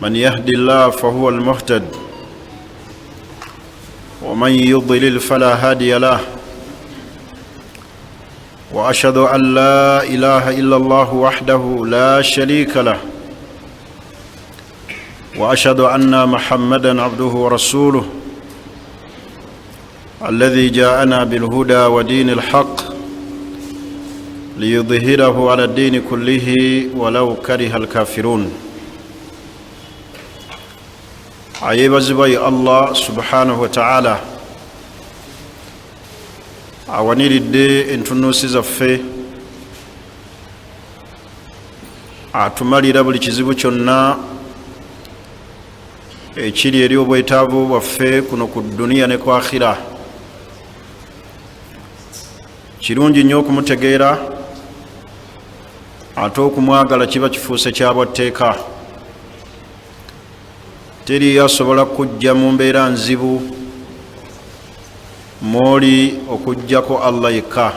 من يهدي الله فهو المهتد، ومن يضلل فلا هادي له. واشهد ان لا اله الا الله وحده لا شريك له، واشهد ان محمدا عبده ورسوله الذي جاءنا بالهدى ودين الحق ليظهره على الدين كله ولو كره الكافرون. Ayebazibwa ye Allah subhanahu wataala awaniridde entunuusi zaffe, atumalira buli kizibu kyonna ekiri eri obwetaavu bwaffe kuno ku duniya ne ku akhira. Kirungi nnyo okumutegeera, ate okumwagala kiba kifuuse kyabwatteeka. Teriyo asobola kujja mu mbeera nzibu mwoli okujjako Allah yekka.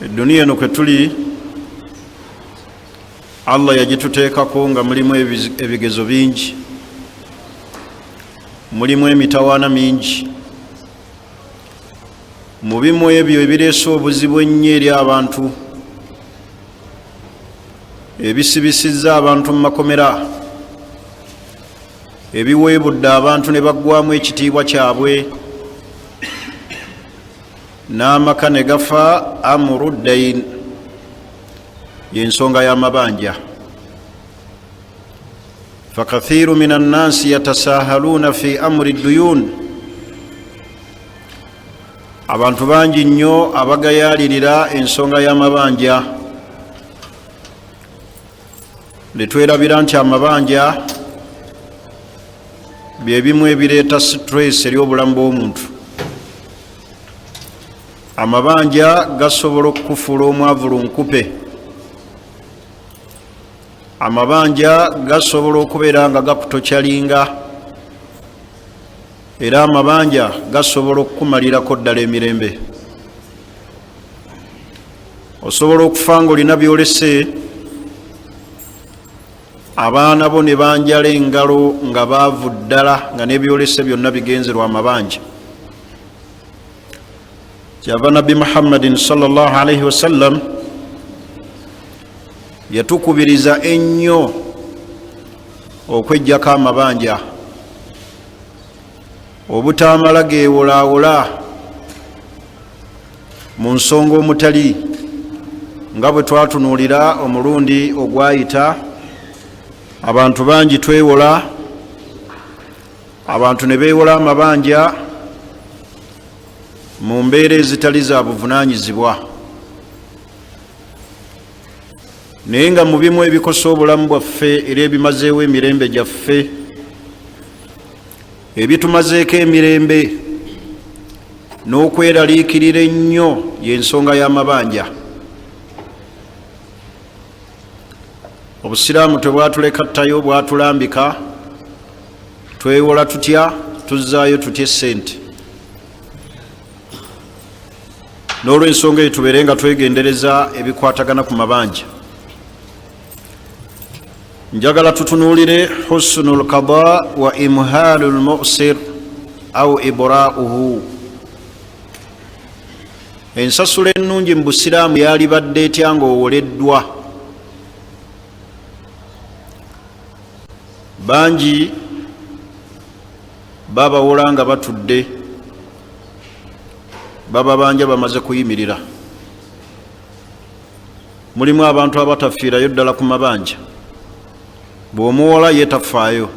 Eduniya eno kwe tuli, Allah yagituteekako nga mulimu ebigezo bingi, mulimu emitawaana mingi. Mu bimu ebyo ebireese obuzibu ennyo eri abantu, ebisibisizza abantu mu makomera, ebiweebudde abantu ne baggwamu ekitiibwa kyabwe n'amaka ne gafa, amuru dain, yensonga y'amabanja. Fakathiru min annansi yatasahaluuna fi amuri duyun. Abantu bangi nnyo abagayaalirira ensonga y'amabanja, ne twerabira nti amabanja byebimu ebireeta stress eri obulamu bw'omuntu. Amabanja gasobola okukufuula omwavu lunkupe. Amabanja gasobola okubeera nga gakutokyalinga, era amabanja gasobola okukumalirako ddala emirembe. Osobola okufa nga olina byolese abaana bo ne banjala engalo nga baavu ddala, nga n'ebyolese byonna bigenzerwa amabanja. Kyava Nabbi Muhammadin sallallahu alaihi wasallam yatukubiriza ennyo okwejjako amabanja, obutamala geewolawola mu nsonga omutali, nga bwe twatunuulira omulundi ogwayita. Abantu bangi twewola, abantu ne beewola amabanja mu mbeera ezitali za buvunaanyizibwa. Naye nga mu bimu ebikosa obulamu bwaffe era ebimazeewo emirembe gyaffe, ebitumazeeko emirembe n'okweraliikirira ennyo, y'ensonga y'amabanja. Obusiraamu tebwatuleka ttayo, bwatulambika twewola tutya, tuzzaayo tutya essente. N'olwensonga eyo tubeere nga twegendereza ebikwatagana ku mabanja. Njagala tutunuulire husnu lqada wa imhalu lmusir au ibrauhu. Ensasula ennungi mu busiraamu yalibadde etya ng'owoleddwa? Bangi babawola nga batudde, bababanja bamaze kuyimirira. Mulimu abantu abatafiirayo ddala ku mabanja, bw'omuwola ye tafaayo.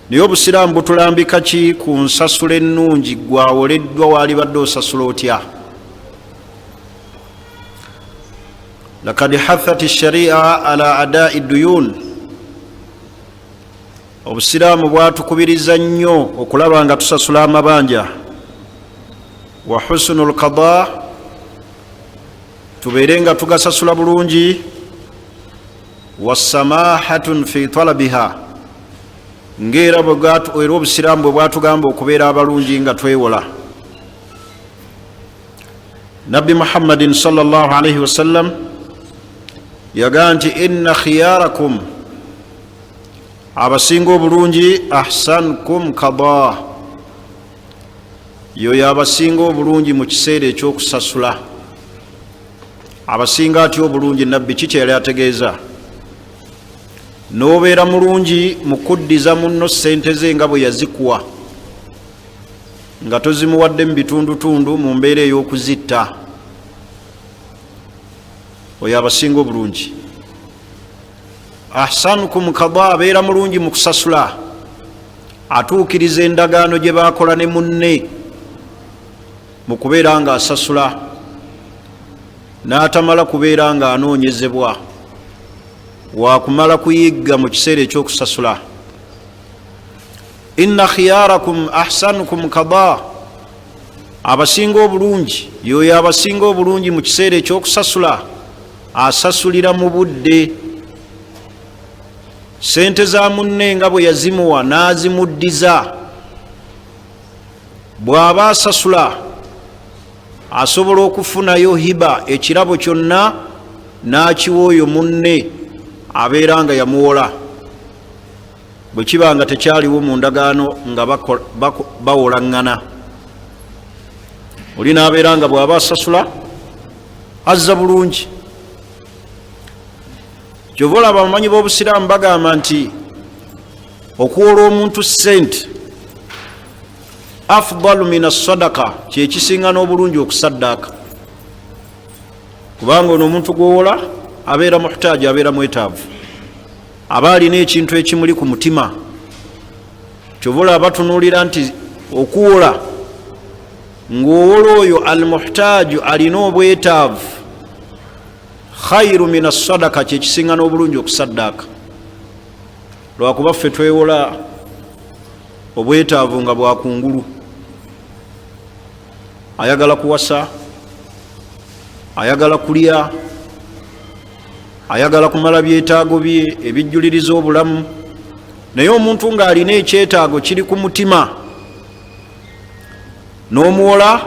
Naye obusiraamu butulambika ki ku nsasula ennungi? Gwawoleddwa, waalibadde osasula otya? Lakad hathat sharia ala adai duyun. Obusiraamu bwatukubiriza nnyo okulaba nga tusasula amabanja, wa husnu lqada, tubeere nga tugasasula bulungi, wasamahatun fi talabiha, ngaera era obusiraamu bwe bwatugamba okubeera abalungi nga twewola. Nabbi Muhammadin salllahalaihi wasallam Yagaa nti inna khiyarakum, abasinga obulungi, ahsankum kada, yoyo abasinga obulungi mu kiseera ekyokusasula. Abasinga atya obulungi? Nabbi ki kyeyali ategeeza? N'obeera mulungi mu kuddiza munno sente ze nga bwe yazikuwa, nga tozimuwadde mu bitundutundu mu mbeera ey'okuzitta. Oyo abasinga obulungi, ahsanukum kada, abeera mulungi mu kusasula, atuukiriza endagaano gye bakola ne munne mu kubeera nga asasula, n'atamala kubeera nga anoonyezebwa wakumala kuyigga mu kiseera ekyokusasula. Inna khiyarakum ahsanukum kada, abasinga obulungi yoyo abasinga obulungi mu kiseera ekyokusasula, asasulira mu budde sente za munne nga bwe yazimuwa n'azimuddiza. Bw'aba asasula asobola okufunayo hiba, ekirabo kyonna n'akiwa oyo munne abeera nga yamuwola, bwe kiba nga tekyaliwo mu ndagaano nga bawolaŋŋana. Oli n'abeera nga bw'aba asasula azza bulungi. Kyova olaba abamanyi b'obusiraamu bagamba nti okuwola omuntu sente afdalu min assadaka, kyekisinga n'obulungi okusaddaaka, kubanga ono omuntu gwowola abeera muhtaaji, abeera mwetaavu, aba alina ekintu ekimuli ku mutima. Kyova olaba batunuulira nti okuwola ng'owola oyo almuhtaaju alina obwetaavu khairu min assadaka, kyekisinga n'obulungi okusaddaaka, lwakuba ffe twewola obwetaavu nga bwakungulu. Ayagala kuwasa, ayagala kulya, ayagala kumala byetaago bye ebijjuliriza obulamu. Naye omuntu ng'alina ekyetaago kiri ku mutima, n'omuwola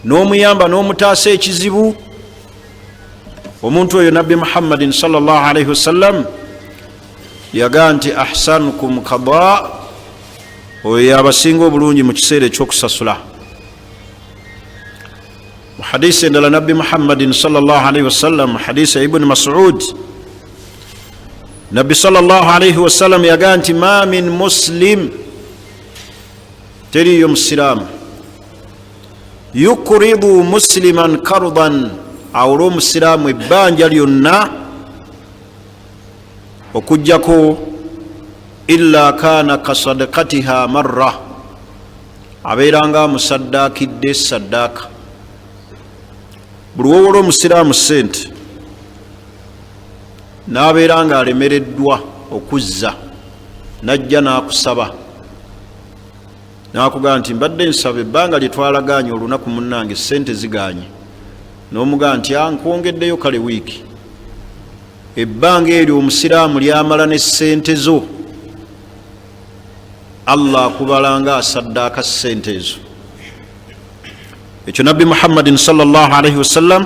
n'omuyamba n'omutaasa ekizibu, omuntu oyo Nabbi Muhammadin salllahalaihi wasallam yagaa nti ahsanukum kada, oyo yabasinga obulungi mu kiseera ekyokusasula. Mu hadisi endala, Nabbi Muhammadin salllahalaihi wasallam, hadisi ya Ibuni Masud, Nabbi salllahalaihi wasallam yagaa nti ma min muslim, teriyo musiraamu, yukridu musliman kardan, awole omusiraamu ebbanja lyonna, okugjako illa kana kasadakatiha marra, abeera nga amusaddaakidde saddaaka. Buli wowola omusiraamu sente n'abeera nga alemereddwa okuzza, najja n'akusaba nakugamba nti mbadde nsaba ebbanga lyetwalaganye olunaku, munnange sente ziganye, n'omugamba nti nkwongeddeyo kale wiiki. Ebbanga eryo omusiraamu lyamala ne sente zo, Allah akubalanga asaddaaka sente ezo. Ekyo Nabbi Muhammadin salllahalaihi wasallam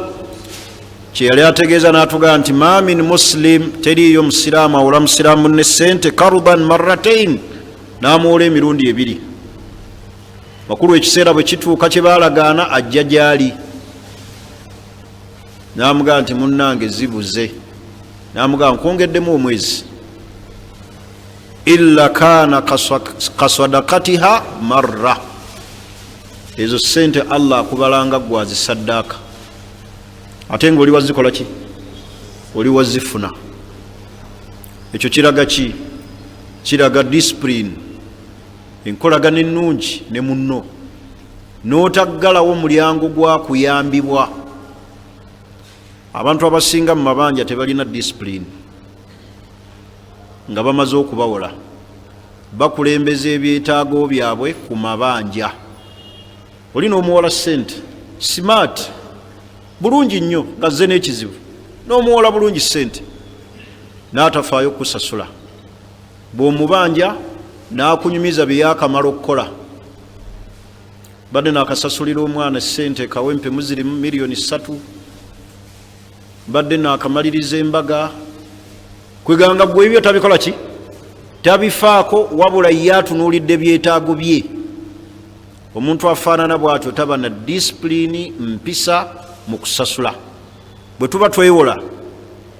kyeyali ategeeza n'atugamba nti ma min muslim, teriiyo musiraamu awola musiraamu munne sente karudan marratain, n'amuwola emirundi ebiri. Makulu, ekiseera bwe kituuka kye baalagaana, ajja gyali n'amugamba nti munnange zibuze, n'amugamba nkwongeddemu omwezi, illa kana kasadakatiha marra, ezo sente Allah akubalanga gwazisaddaaka, ate nga oli wazikola ki? Oli wazifuna. Ekyo kiraga ki? Kiraga discipline, enkolagana ennungi ne munno, n'otaggalawo mulyango gwa kuyambibwa. Abantu abasinga mu mabanja tebalina discipline. Nga bamaze okubawola, bakulembeza ebyetaago byabwe ku mabanja. Oli n'omuwola sente smart bulungi nnyo, nga zze n'ekizibu, n'omuwola bulungi sente n'atafaayo kukusasula. Bw'omubanja n'akunyumiza bye yakamala okukola: badde nakasasulira omwana sente kawempe muzirimu 3 miliyoni. Mbadde nakamaliriza embaga. Kweganga gwe ebyo tabikola ki, tabifaako, wabula ye atunuulidde byetaago bye. Omuntu afaanana bwatyo taba na disipulini, mpisa mu kusasula. Bwe tuba twewola,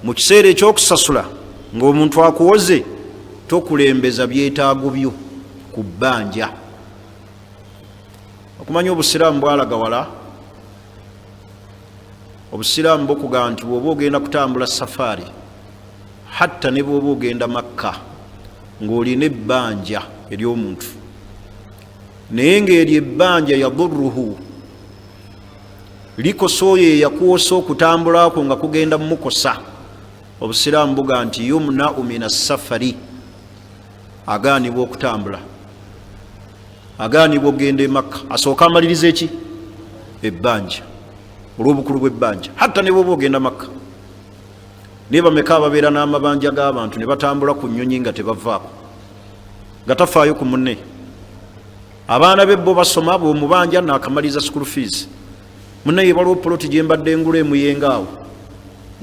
mu kiseera ekyokusasula ng'omuntu akuwoze, tokulembeza byetaago byo ku bbanja. Okumanya obusiraamu bwalaga wala. Obusiraamu bukugamba nti bw'oba ogenda kutambula safaari, hatta ne bw'oba ogenda Makka ng'olina ebbanja ery'omuntu, naye ng'eryo ebbanja yadurruhu, likosa oyo eyakuwosa, okutambulako nga kugenda mumukosa, obusiraamu buga nti yumnau min assafari, agaanibwa okutambula, agaanibwa okugenda emakka, asooka amaliriza eki? Ebbanja, olw'obukulu bw'ebbanja. Hatta ne bwoba ogenda Makka. Naye bameka ababeera n'amabanja g'abantu ne batambula ku nnyonyi nga tebavaako, nga tafaayo ku munne? Abaana be bo basoma, bwomubanja nakamaliriza school fees, munnaye waliwo poloti gyembadde ngula emuyenga awo,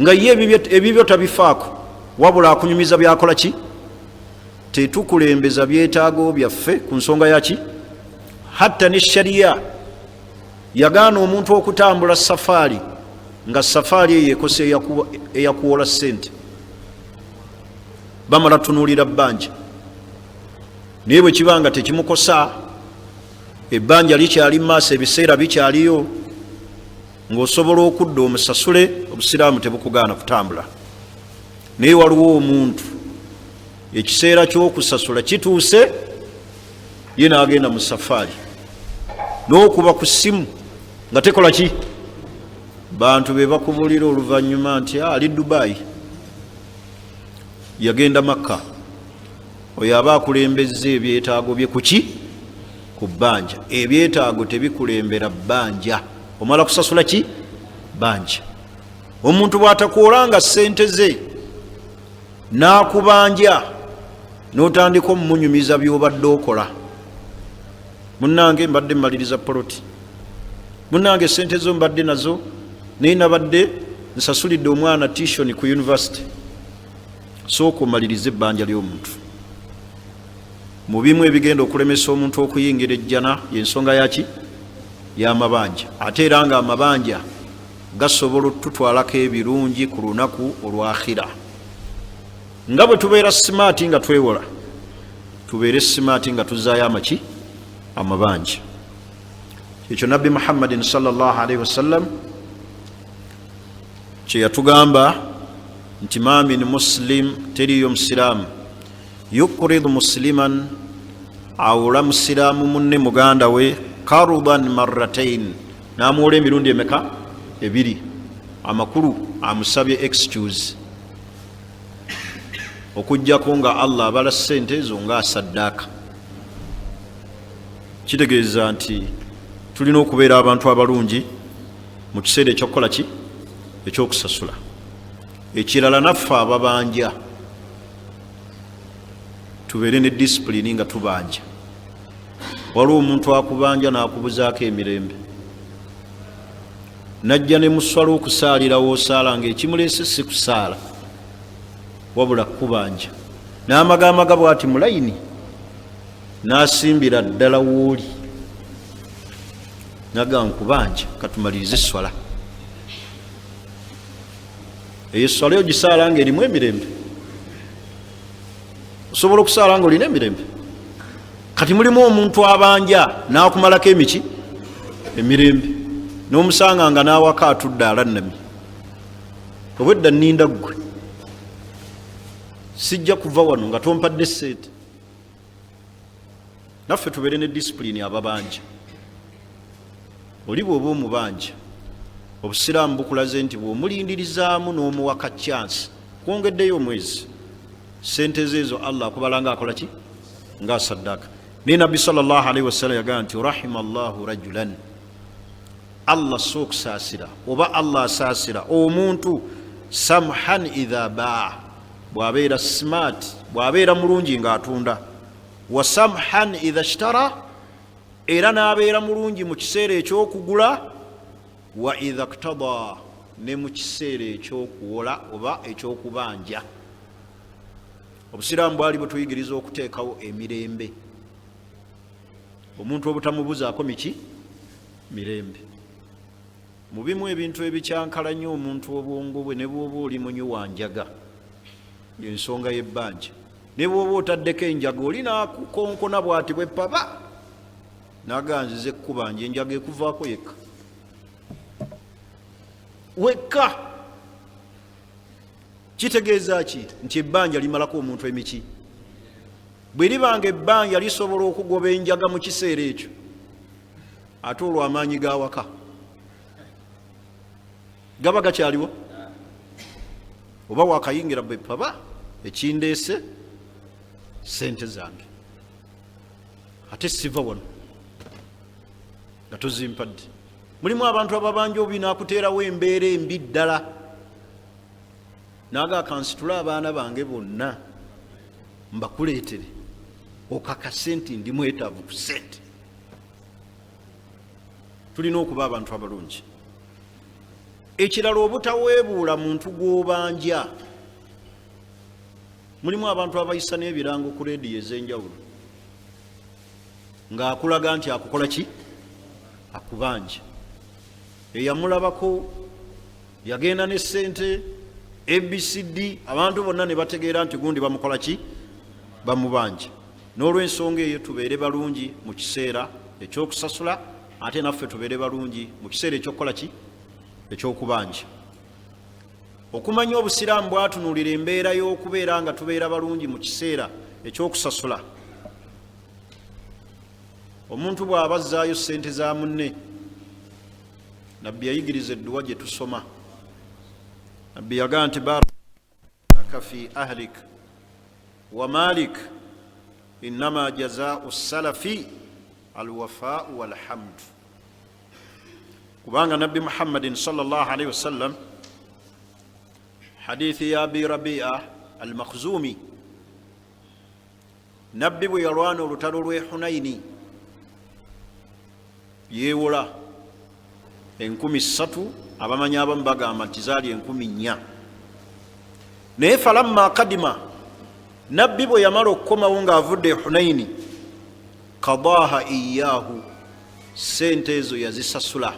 nga ye ebibyo tabifaako, wabula akunyumiza byakola ki. Tetukulembeza byetaago byaffe ku nsonga yaki. Hatta ne shariya yagaana omuntu okutambula safaari nga safaari eyo ekosa eyakuwola sente. Bamala tunuulira bbanja, naye bwe kiba nga tekimukosa, ebbanja likyali mu maaso, ebiseera bikyaliyo ng'osobola okudda omusasule, obusiraamu tebukugaana kutambula. Naye waliwo omuntu ekiseera ky'okusasula kituuse, ye n'agenda mu safaari, n'okuba ku ssimu nga tekola ki. Bantu be bakubulira oluvannyuma nti ali Dubayi, yagenda Makka. Oyo aba akulembezza ebyetaago bye kuki? Ku bbanja. Ebyetaago tebikulembera bbanja, omala kusasula ki? Bbanja. Omuntu bw'atakuwolanga ssente ze n'akubanja, n'otandika omumunyumiza by'obadde okola: "Munnange, mbadde mmaliriza poloti. Munnange, sente zo mbadde nazo, naye nabadde nsasulidde omwana tuition ku university." Sooka omalirize ebbanja ly'omuntu. Mu bimu ebigenda okulemesa omuntu okuyingira ejjana yensonga yaki? Y'amabanja. Ate era nga amabanja gasobola otutwalako ebirungi ku lunaku olwakhira. Nga bwe tubeera smart nga twewola, tubeere smart nga tuzaayo amaki? Amabanja. Ekyo Nabbi Muhammadin salllahalaihi wasallam kyeyatugamba nti ma min muslim, teriyo musiraamu, yukridu musliman, awula musiraamu munne, muganda we, karudan marratain, namuwola emirundi emeka? Ebiri. Amakulu amusabye excuse, okugjako nga Allah abala sente ezo nga asaddaaka. Kitegeeza nti tulina okubeera abantu abalungi mu kiseera ekyokukola ki? Ekyokusasula. Ekirala, naffe ababanja tubeere ne disipulini nga tubanja. Waliwo omuntu akubanja n'akubuzaako emirembe, najja ne muswala okusaalirawo osaala, nga ekimuleese si kusaala wabula kukubanja, n'amagamaga bwati mulayini, n'asimbira ddala wooli, naga nkubanja, katumalirize eswala eyo. Eswala eyo gisaala nga erimu emirembe? Osobola okusaala nga olina emirembe? Kati mulimu omuntu abanja n'akumalako emiki? Emirembe. N'omusanga nga n'awaka atudde alannami, obwedda nninda ggwe, sijja kuva wano nga tompadde sente. Naffe tubeere ne disipulini ababanja. Oli bw'oba omubanja, obusiraamu bukulaze nti bw'omulindirizaamu n'omuwaka chance, kwongeddeyo omwezi, sente ze ezo Allah akubala nga akola ki? Nga asaddaaka. Naye Nabbi salllahalaihi wasallam yagamba nti rahima llahu rajulan, Allah si okusaasira oba Allah asaasira omuntu, samhan idha baa, bw'abeera smart, bw'abeera mulungi ng'atunda, wa samhan idha shtara, era n'abeera mulungi mu kiseera ekyokugula, wa idha ktada. Ne mu kiseera ekyokuwola oba ekyokubanja, Obusiraamu bwali butuyigiriza okuteekawo emirembe, omuntu obutamubuzaako miki mirembe. Mu bimu ebintu ebikyankalanya omuntu obwongo bwe, ne bwoba oli munywi wa njaga, ensonga y'ebbanja, ne bwoba otaddeko enjaga, oli nakukonkona bwati bwepaba naganziza ekkubanja, enjaga ekuvaako yekka wekka. Kitegeeza ki? Nti ebbanja limalako omuntu emiki. Bwe libanga ebbanja lisobola okugoba enjaga mu kiseera ekyo, ate olwo amaanyi g'awaka gaba gakyaliwo? Oba wakayingira bwepaba ekindeese sente zange, ate siva wano nga tozimpadde. Mulimu abantu ababanja obubi, nakuteerawo embeera embi ddala, naga kansitule abaana bange bonna mbakuleetere okakase nti ndi mwetaavu ku sente. Tulina okuba abantu abalungi. Ekirala, obutaweebuula muntu gw'obanja. Mulimu abantu abayisa n'ebirango ku leediyo ez'enjawulo ng'akulaga nti akukola ki, akubanja. Eyamulabako yagenda ne sente ABCD, abantu bonna ne bategeera nti gundi bamukola ki, bamubanja. N'olwensonga eyo, tubeere balungi mu kiseera ekyokusasula, ate naffe tubeere balungi mu kiseera ekyokukola ki, ekyokubanja. Okumanya Obusiraamu bwatunuulira embeera y'okubeera nga tubeera balungi mu kiseera ekyokusasula, omuntu bw'aba azzaayo ssente za munne, Nabbi yayigiriza edduwa gye tusoma. Nabbi yagaa nti: "Baraka fi ahlik wa malik, innama jazau salafi alwafau walhamdu." Kubanga Nabbi Muhammadin salllahalaihi wasallam, hadithi ya Abi Rabia Al Makhzumi, Nabbi bwe yalwana olutalo lw'e Hunaini, yeewola 3000. Abamanyi abamu bagamba nti zaali 4000. Naye falamma kadima, Nabbi bwe yamala okukomawo ng'avudde e Hunaini, kadaha iyahu, sente ezo yazisasula.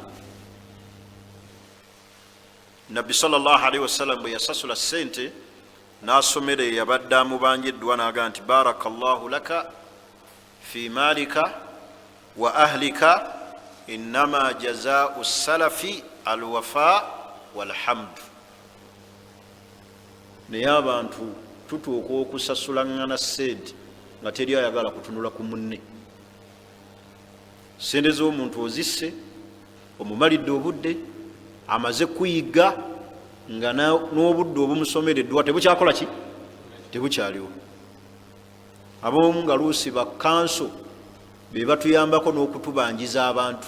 Nabbi salllahalaihi wasallam bwe yasasula sente, n'asomera eyabadde amubanja edduwa, n'agamba nti: "Baraka llahu laka fi malika wa ahlika, innama jazau salafi alwafa walhamdu." Naye abantu tutuuka okusasulaŋŋana sente nga teri ayagala kutunula ku munne. Sente z'omuntu ozisse, omumalidde obudde, amaze kuyiga, nga n'obudde obumusomereddwa tebukyakola ki, tebukyaliwo. Abamu nga luusi bakanso be batuyambako n'okutubanjiza abantu.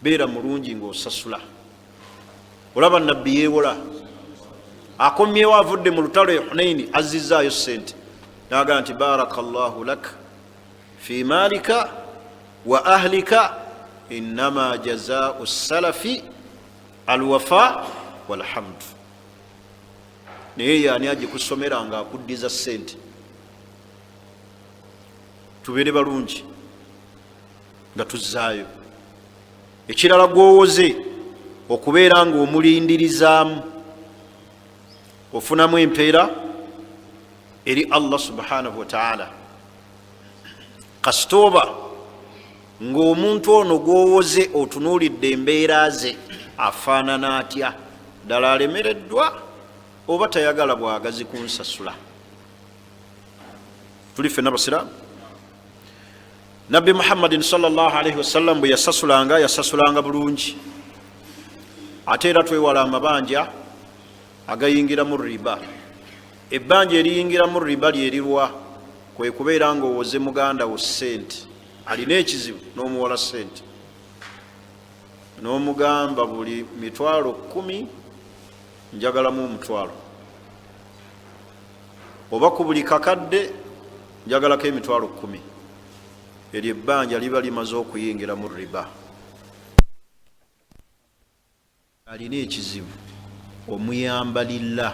Beera mulungi ng'osasula. Olaba Nabbi yeewola, akomyewo avudde mu lutalo e Hunaini, azzizaayo sente, nagaa nti: "Baraka llahu lak fi malika wa ahlika, innama jazau salafi alwafa walhamdu." Naye yaani agikusomera nga akuddiza sente? Tubeere balungi nga tuzzaayo. Ekirala, gwowoze okubeera nga omulindirizaamu, ofunamu empeera eri Allah subhanahu wataala. Kasitooba ng'omuntu ono gwowoze otunuulidde embeera ze, afaanana atya ddala, alemereddwa oba tayagala bwagazi kunsasula? Tuli ffenna basiraamu. Nabbi Muhammadin salllahalaihi wasallam bwe yasasulanga, yasasulanga bulungi. Ate era twewala amabanja agayingiramu riba. Ebbanja eriyingiramu riba lyerirwa? Kwe kubeera nga owoze muganda wo sente, alina ekizibu, n'omuwola sente, n'omugamba buli 100,000 njagalamu 1,000, oba ku buli kakadde njagalako 100,000. Eryo ebbanja liba limaze okuyingira mu riba. Alina ekizibu omuyamba lillah,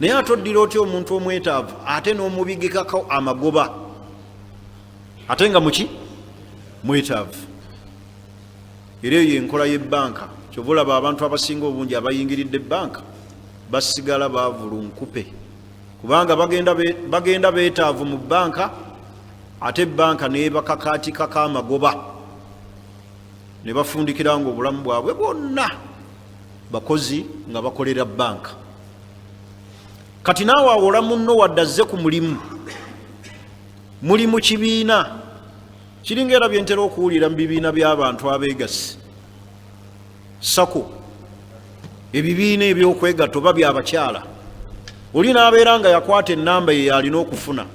naye ate oddira otya omuntu omwetaavu ate n'omubigikako amagoba ate nga muki mwetaavu? Era eyo enkola y'ebbanka. Kyova olaba abantu abasinga obungi abayingiridde ebbanka basigala baavulunkupe, kubanga bagenda beetaavu mu bbanka, ate ebbanka nebakakaatikako amagoba ne bafundikira nga obulamu bwabwe bwonna bakozi nga bakolera bbanka. Kati naawe awola munno wadde azze ku mulimu, muli mu kibiina kiringa era byentera okuwulira mu bibiina by'abantu abeegasi sako ebibiina ebyokwegatta oba byabakyala, oli n'abeera nga yakwata enamba ye yalina okufuna.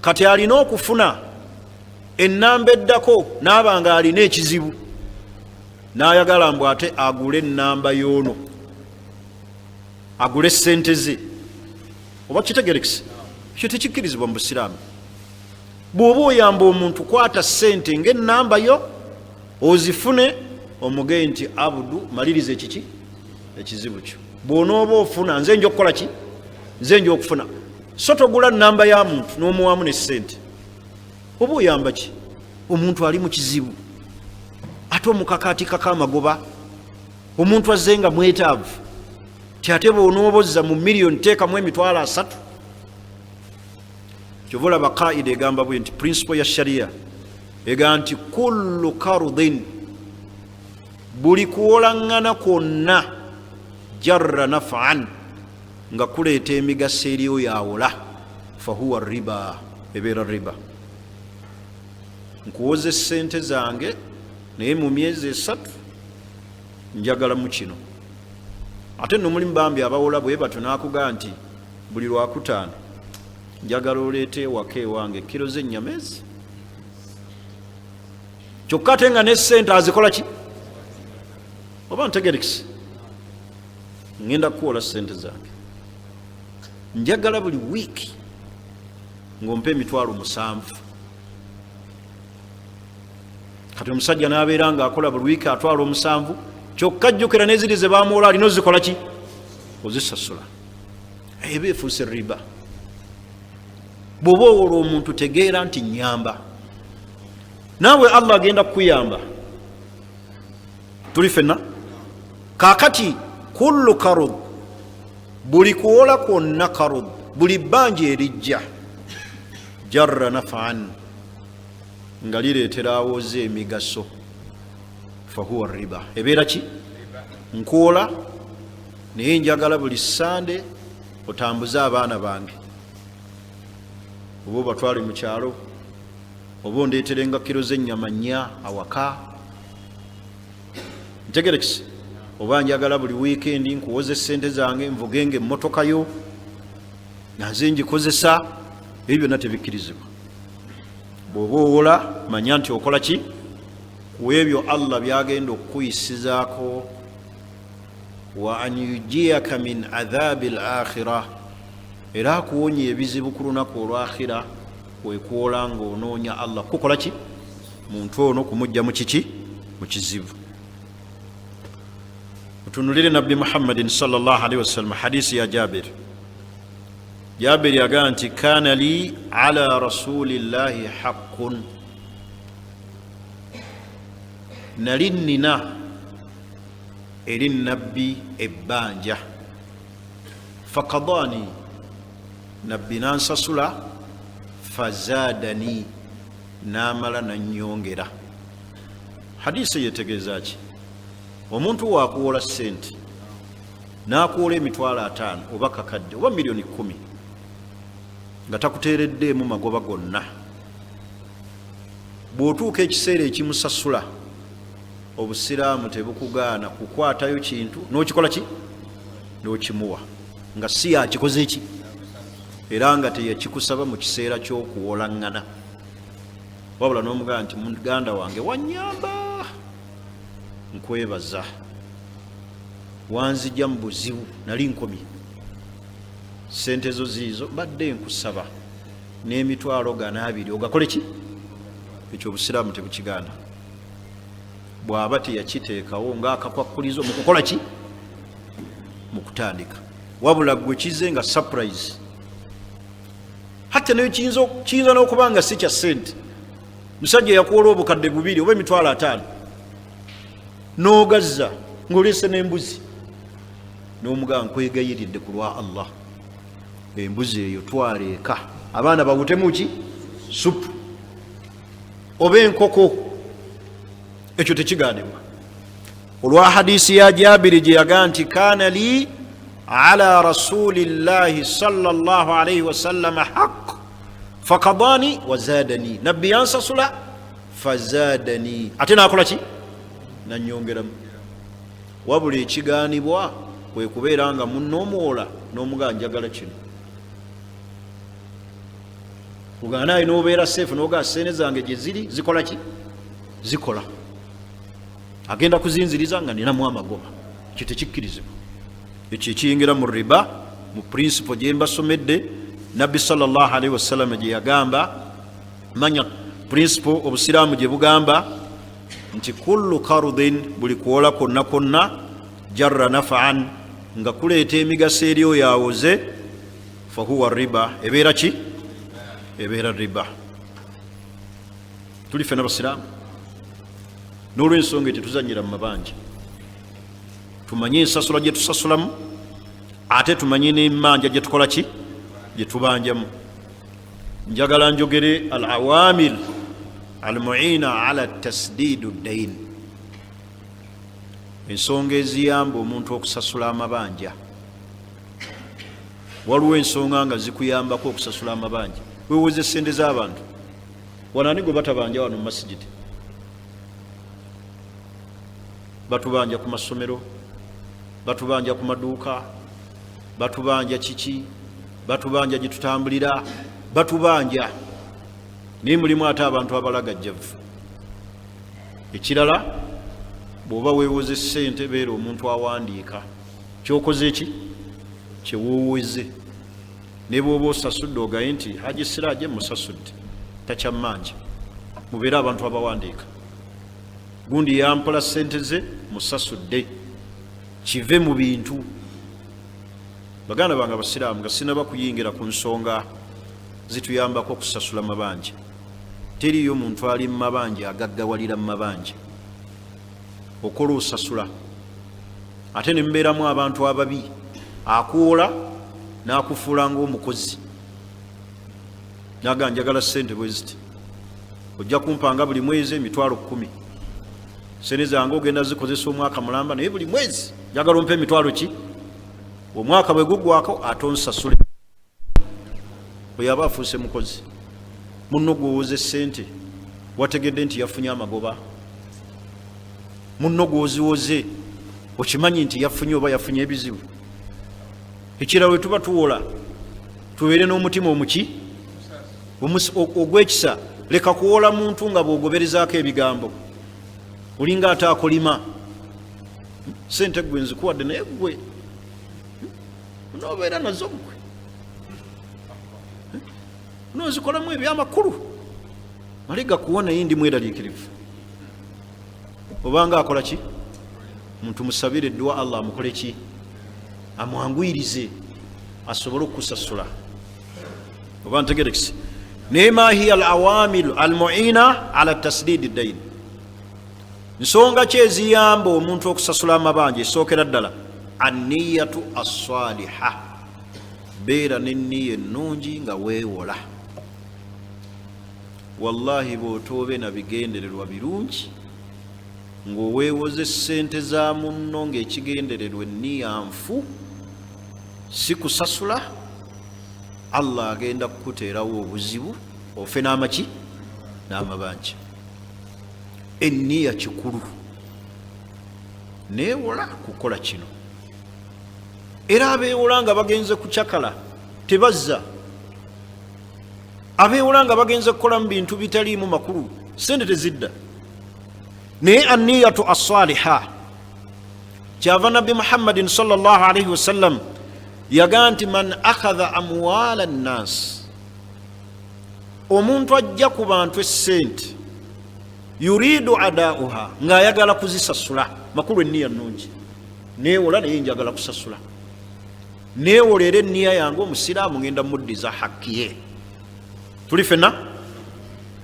Kati alina okufuna enamba eddako, n'aba nga alina ekizibu n'ayagala mbu ate agule enamba y'ono, agule sente ze. Oba kitegerekese, ekyo tekikkirizibwa mu busiraamu. Bw'oba oyamba omuntu, kwata sente ng'enamba yo ozifune, omugee nti, "Abudu, maliriza ekiki ekizibu kyo. Bw'onooba ofuna, nze nja okukola ki? Nze nja okufuna." So togula namba ya muntu n'omuwamu ne sente. Oba oyamba ki omuntu ali mu kizibu ate omukakaatikako amagoba? Omuntu azze nga mwetaavu, ti ate bw'onoobozza mu miliyoni teekamu 300,000. Kyova olaba kaida egamba bwe nti, principle ya sharia egamba nti kullu karudin, buli kuwolaŋŋana kwonna, jarra nafan, nga kuleeta emigaso eri oyo awola, fahuwa riba, ebeera riba. Nkuwoza esente zange, naye mu myezi 3 njagalamu kino. Ate nno mulimu bambi abawola bwe batyo, n'akugaa nti buli Lwakutaano njagala oleete ewaka ewange kiro z'ennyama ezi, kyokka ate nga ne sente azikola ki? Oba ntegerekise? Ngenda kukuwola sente zange, njagala buli wiiki ng'ompa 70,000. Kati omusajja n'abeera ng'akola buli wiiki atwala 7, kyokka jjukira n'eziri ze bamuwola alina ozikola ki? Ozisasula. Eba efuuse riba. Bw'oba owola omuntu, tegeera nti nyamba, naawe Allah agenda kukuyamba. Tuli fenna. Kakati kullu karud, buli kuwola kwonna, karud, buli bbanja erijja, jarra nafan, nga lireetera awoza emigaso, fahuwa riba. Ebeera ki? Nkuwola, naye njagala buli Sande otambuze abaana bange, oba obatwale mu kyalo, oba ondeeterenga kiro z'ennyama 4 awaka. Ntegerekise? Oba njagala buli wiikendi nkuwoza esente zange, nvugenga emmotoka yo nga nze ngikozesa. Ebyo byonna tebikkirizibwa. Bw'oba owola, manya nti okola ki ku ebyo Allah byagenda okukuyisizaako, wa an yujiyaka min adhabi l akhira, era akuwonya ebizibu ku lunaku olwakhira. Kwekwola ngaonoonya Allah kukola ki muntu ono, kumujja mu kiki? Mu kizibu. Otunulire Nabbi Muhammadin salllahalihi wasallam, hadisi ya Jabir. Jabir yagamba nti kana li ala rasulillahi haqqun, nali nina eri Nabbi ebbanja, fakadani, Nabbi nansasula, fazadani, namala nanyongera. Hadisi yetegeeza ki? Omuntu wakuwola sente, nakuwola 50,000 oba kakadde oba 10,000,000 nga takuteereddeemu magoba gonna, bw'otuuka ekiseera ekimusasula, obusiraamu tebukugaana kukwatayo kintu n'okikola ki? N'okimuwa, nga si yakikoze ki, era nga teyakikusaba mu kiseera ky'okuwolaŋŋana, wabula n'omugamba nti muganda wange, wanyamba, nkwebaza, wanzija mu buzibu, nali nkomye, sente zo ziizo, badde nkusaba n'emitwalo gana abiri ogakole ki? Ekyo obusiraamu tebukigaana. Bw'aba teyakiteekawo ng'akakwakkulizo mu kukola ki? Mu kutandika. Wabula gwe kize nga surprise, hatta nayo kiyinza n'okuba nga si kya ssente. Musajja yakuwola 2000 oba 500,000, n'ogazza ng'olese n'embuzi, n'omugamba, "Nkwegayiridde ku lwa Allah, embuzi eyo twala eka, abaana bawutemu ki supu oba enkoko." Ekyo tekiganibwa olwa hadisi ya Jabiri gye yagaa nti, "Kana li ala rasulillahi sallallahu alaihi wasallama haq fakadani wazadani." Nabbi yansasula, fazadani, ate nakola ki? Nanyongeramu. Wabula ekiganibwa kwe kubeera nga munoomuwola n'omugaa, "Njagala kino." Uganda nobeera safe, nogaa, "Sente zange gyeziri zikola ki? Zikola, agenda kuzinziriza nga ninamu amagoba." Ekyo tekikkirizibwa, ekyo ekiyingira mu riba. Mu principle gyembasomedde, Nabbi salllahalaihi wasallam gye yagamba, manya principle obusiraamu gye bugamba nti kullu karudin, buli kuwola kwonna kwonna, jarra nafaan, nga kuleeta emigaso eri oyo awoze, fahuwa riba. Ebeera ki? Ebeera riba. Tuli fena basiraamu. N'olwensonga tetuzanyira mu mabanja. Tumanye ensasula gye tusasulamu, ate tumanye n'emmanja gye tukola ki? Gye tubanjamu. Njagala njogere al awamil al muina ala tasdidu dain, ensonga eziyamba omuntu okusasula amabanja. Waliwo ensonga nga zikuyambako okusasula amabanja. Wewoza esente z'abantu wano, ani gwe batabanja wano mu masigiti? Batubanja ku masomero, batubanja ku maduuka, batubanja kiki, batubanja gye tutambulira, batubanja. Naye mulimu ate abantu abalagajjavu. Ekirala, bw'oba weewoze ssente, beera omuntu awandiika kyokoze ki kyewooweze. Ne bw'oba osasudde, ogaye nti, "Haji Siraje musasudde, takyammanja." Mubeere abantu abawandiika. Gundi yampola ssente ze, musasudde, kive mu bintu. Baganda bange abasiraamu, nga sinaba kuyingira ku nsonga zituyambako okusasula mabanja, teriyo muntu ali mu mabanja agaggawalira mu mabanja. Okola osasula, ate ne mubeeramu abantu ababi, akuwola n'akufuula ngaomukozi, naga, "Njagala ssente bwe ziti, ojja kumpanga buli mwezi 100,000. Sente zange ogenda zikozesa omwaka mulamba, naye buli mwezi njagala ompa emitwalo ki. Omwaka bwe gugwako ate onsasule." Oyo aba afuuse mukozi. Munno gwowoza esente wategedde nti yafunye amagoba? Munno gwoziwoze okimanyi nti yafunye oba yafunye ebizibu? Ekirala, we tuba tuwola, tubeere n'omutima omuki ogw'ekisa. Leka kuwola muntu nga bw'ogoberezaako ebigambo, olinga ate akolima. "Sente gwe nzikuwadde, naye gwe nobeera nazo, gwe nozikolamu ebyamakulu, male gakuwa, naye ndi mweraliikirivu." Obanga akola ki? Muntu musabire eddwa, Allah amukole ki? Amwanguyirize asobole okukusasula. Oba ntegerekisi? Naye ma hiya al awamilu al muina ala tasdidi dain, nsonga ki eziyamba omuntu okusasula amabanja? Esookera ddala, anniyatu assaliha. Beera neniya ennungi nga weewola. Wallahi, bw'otoobe na bigendererwa birungi ng'oweewoza essente za munno, ng'ekigendererwa enniya nfu, si kusasula, Allah agenda kukuteerawo obuzibu, ofe n'amaki n'amabanja. Enniya kikulu. Neewola kukola kino. Era abeewola nga bagenze kucakala tebazza. Abeewola nga bagenze kukolamu bintu bitaliimu makulu, sente tezidda. Naye anniyatu assaliha, kyava Nabbi Muhammadin salllahalaihi wasallam yagaa nti, "Man akhadha amwala nnas," omuntu ajja ku bantu essente. Yuridu adauha, ng'ayagala kuzisasula. Makulu enniya nnungi, neewola naye njagala kusasula, neewola era enniya yange omusiraamu ngenda muddiza hakki ye. Tuli fenna.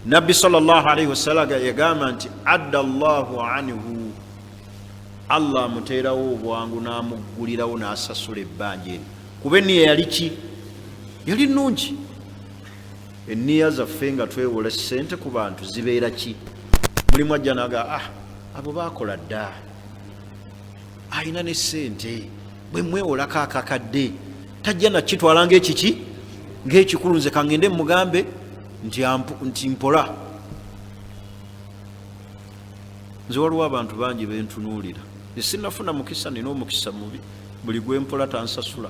Nabbi salllahalaihi wasallam yagamba nti adda llahu anhu, Allah amuteerawo obwangu n'amuggulirawo n'asasula ebbanja eryo, kuba enniya yali ki? Yali nnungi. Enniya zaffe nga twewola sente ku bantu zibeera ki? Mulimu ajja naga, ah, abo bakola dda, alina ne sente, bwe mwewolako akakadde tajja nakitwala ngaekiki ngaekikulu, nze kangende mugambe nti mpola. Nze waliwo abantu bangi bentunuulira, esinafuna mukisa, nina omukisa mubi, buli gwempola tansasula.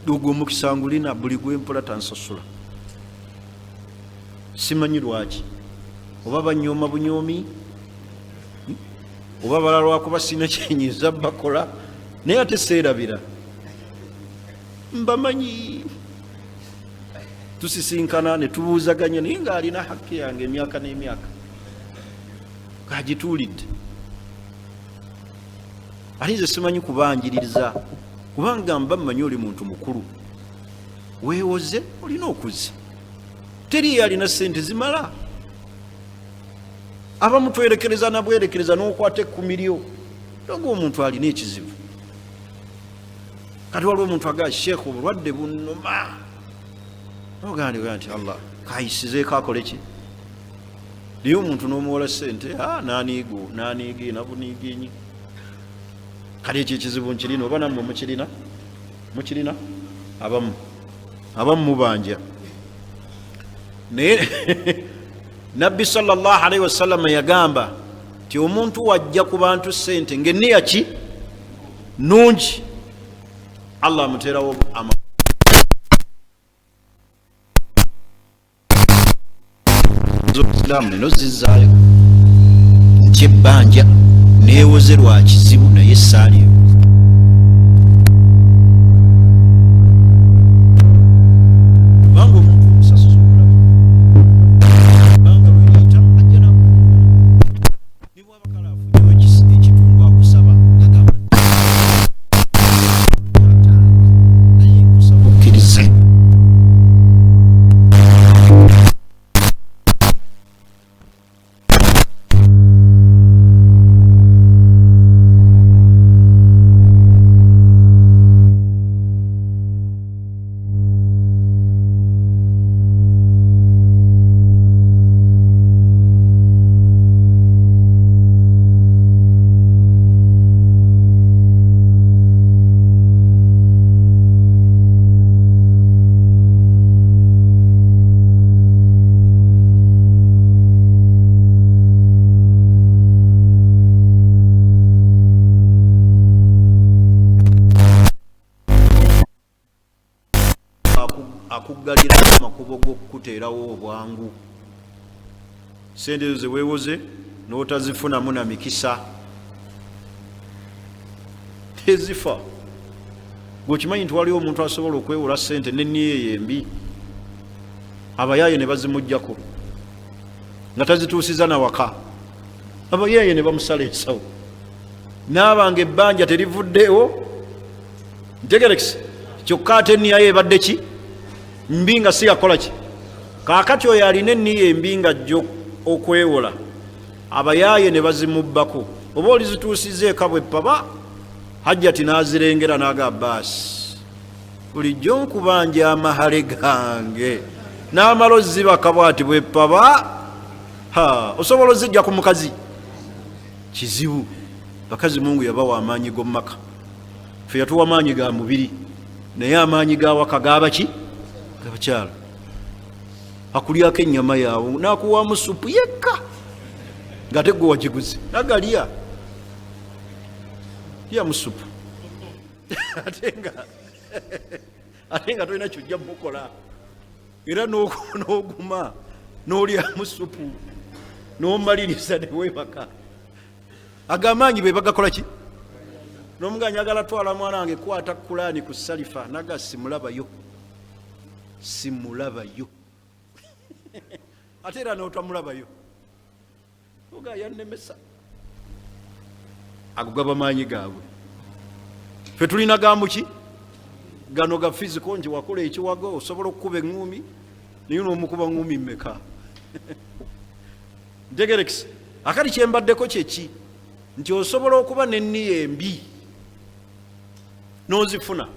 Ogwo omukisa ngulina, buli gwempola tansasula, simanyi lwaki, oba banyooma bunyoomi oba bala lwakuba sina kyenyinza bakola, naye ate seerabira, mbamanyi, tusisinkana netubuuzaganya, naye ng'alina hakki yange emyaka n'emyaka ng'agituulidde. Ate nze simanyi kubanjiririza, kubanga mba mmanyi oli muntu mukulu, weewoze olina okuzza, teriyo alina sente zimala. Abamu twerekereza nabwerekereza n'okwata ekkumi lyo noga omuntu alina ekizibu. Kati waliwo omuntu agaa, sheekh, obulwadde bunnuma, nogandika nti Allah kayisizeeko akole ki, naye omuntu n'omuwola sente naniigo naniige nabuniigenyi. Kati ekyo ekizibu nkirina, oba nammwe mukirina? Mukirina abamu, abamu mubanja. Naye Nabbi salllahalaihi wasallama yagamba nti omuntu wajja ku bantu sente ngaenniya ki nungi, Allah amuterawo zobusiraamu neno zizaayo nti ebbanja neewoze lwa kizibu, naye essaaliyo kubanga omuntu omusasuza omulaba ebbanga lweriyita ajja nebwaba kale afunyewo ekitundu akusaba, agamba naye nkusaba okkirize. Akuggalira amakubo g'okukuteerawo obwangu, sente ezo zeweewoze n'otazifunamu na mikisa tezifa. Gweokimanyi nti waliwo omuntu asobola okwewola sente neniyo eyo embi, abayaaye ne bazimugjako nga tazituusiza nawaka, abayaaye ne bamusala ensawo, naabanga ebbanja terivuddewo ntegerekise, kyokka ate eniyayo ebadde ki mbi nga si yakola ki. Kaakati oyo alina eniya embi nga ajja okwewola, abayaaye ne bazimubbako, oba olizituusiza eka bweppaba, hajjati n'azirengera n'aga, baasi bulijjo nkubanja amahale gange, n'amala ozibaka bwati bweppaba, osobola ozijja ku mukazi kizibu. Bakazi Mungu yabawa amaanyi g'omumaka, fe yatuwa maanyi ga mubiri, naye amaanyi gawaka gabaki? Gabakyala. Akulyako ennyama yaawo nakuwamu supu yekka nga te gwe wagiguze, nagalya lyamu supu ate nga tolina kyojja mukola, era n'oguma n'olyamu supu n'omaliriza newebaka. Agamaanyi be bagakola ki? Nomuga njagala twala mwana wange kwata Kulaani ku salifa, naga simulabayo, simulabayo. Ate era notamulabayo, oga yannemesa. Ago gaba maanyi gaabwe. Fe tulina gamuki gano ga physical, nti wakola ekiwago, osobola okukuba eŋŋumi, naye nomukuba ŋŋumi mmeka? Ntegerekisa. Akati kyembaddeko kyeki nti osobola okuba nenniya embi n'ozifuna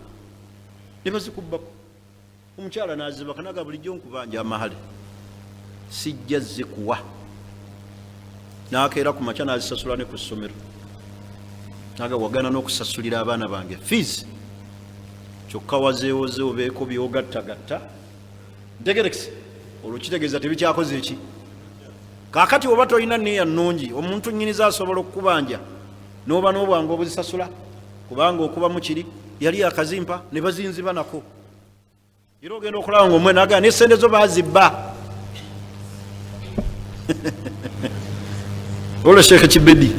ne bazikubbako. Omukyala nazibaka naga, bulijjo nkubanja amahale, sijja zikuwa. Nakeera ku makya nazisasula ne ku ssomero. Naga, wagana n'okusasulira abaana bange fees, kyokka wazeewoze obeeko byogattagatta. Ntegerekise. Olwo kitegeeza tebikyakoze eki. Kakati oba tolina niya nnungi, omuntu nyiniza asobola okukubanja n'oba n'obwangu obuzisasula, kubanga okubamu kiri yali akazimpa ne bazinziba nako. Era ogenda okulaba nga omwe nagaa nesente zo bazibba. Olwo Sheekh Kibedi,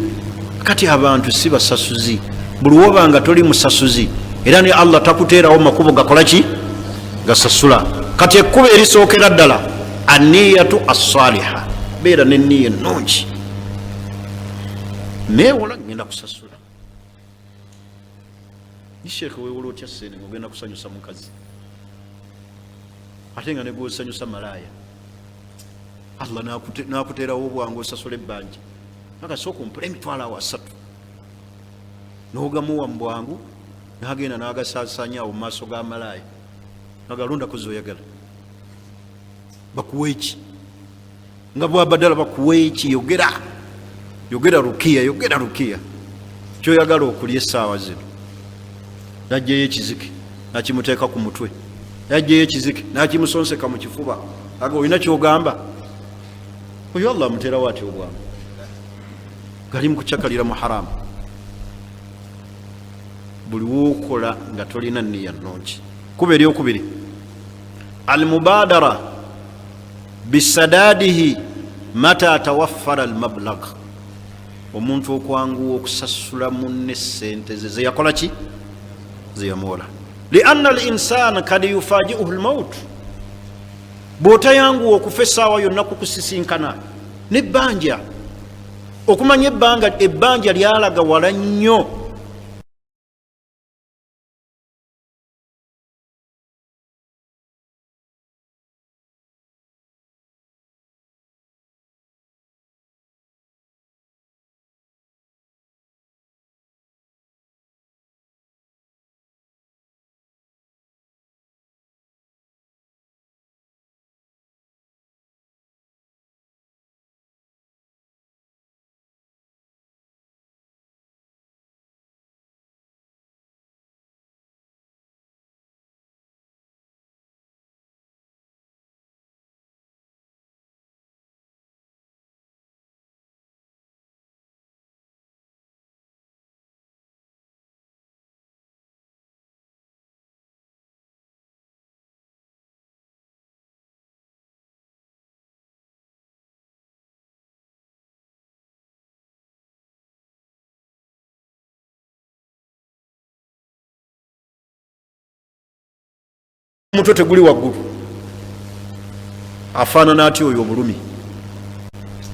kati abantu si basasuzi. Buli woba nga toli musasuzi, era ne Allah takuteerawo makubo gakola ki gasasula. Kati ekkubo erisookera ddala, aniyatu assaliha, beera neniya ennungi. Neewola, ngenda kusasula. Ni sheekhe, weewola otya sente ngaogenda kusanyusa mukazi, ate nga negwosanyusa malaaya? Allah nakuteerawo obwangu osasula ebbanja. Akasooka ompula emitwalo awo 30, nogamuwa mu bwangu, nagenda nagasasanya awo mumaaso ga malaaya, nagalondako zoyagala. Bakuwa eki nga bwabadala? Bakuwa eki? Yogera, yogera Rukiya, yogera Rukiya, kyoyagala okulya essaawa zino. Najjayo ekizike nakimuteeka ku mutwe, najjayo ekizike nakimusonseka mu kifuba. Aga, olina kyogamba? Oyo Allah amuterawo atya obwangu gali mukucakalira mu haramu? Buli wokola nga tolina niya nnungi. Kuba eryokubiri, almubadara bisadadihi mata tawaffara almablag, omuntu okwanguwa okusasula munne sente ze zeyakola ki, zeyamuwola. Lianna al insan kad yufajiuhu lmaut, bw'otayanguwa okufa essaawa yonna kukusisinkana nebbanja. Okumanya ebbanga, ebbanja lyalaga wala nnyo. Omutwe teguli waggulu, afaanana atya oyo obulumi?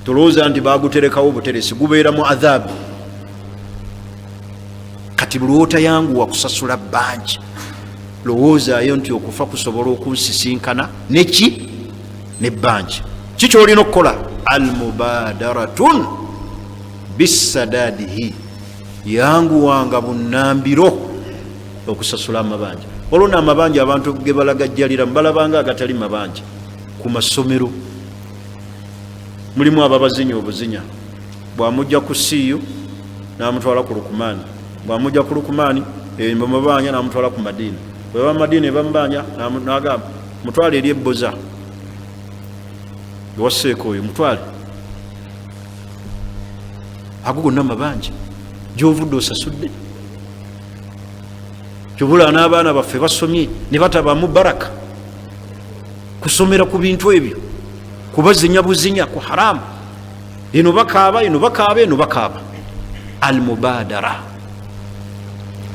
Tolowooza nti baguterekawo obuteresi, gubeera mu adhabu. Kati buli wotayanguwa kusasula bbanja, lowoozaayo nti okufa kusobola okunsisinkana neki nebbanja. Ki kyolina okukola? Almubadaratun bisadadihi, yanguwanga bunambiro okusasula amabanja. Olwo no amabanja abantu ge balagajjaliramu balabanga agatali mabanja. Ku masomero mulimu ababazinya obuzinya, bwamujja ku siiyu namutwala ku Lukumaani, bwamujja ku Lukumaani bamubanja namutwala ku Madiina, bweba Madiina ebamubanja nagamba mutwale eri ebboza ewaseeka oyo mutwale. Ago gonna mabanja. Gyovudde osasudde. Kyobula n'abaana baffe basomye ne batabamu baraka, kusomera ku bintu ebyo, kubazinya buzinya ku haramu. Eno bakaaba, eno bakaaba, eno bakaaba. Almubadara,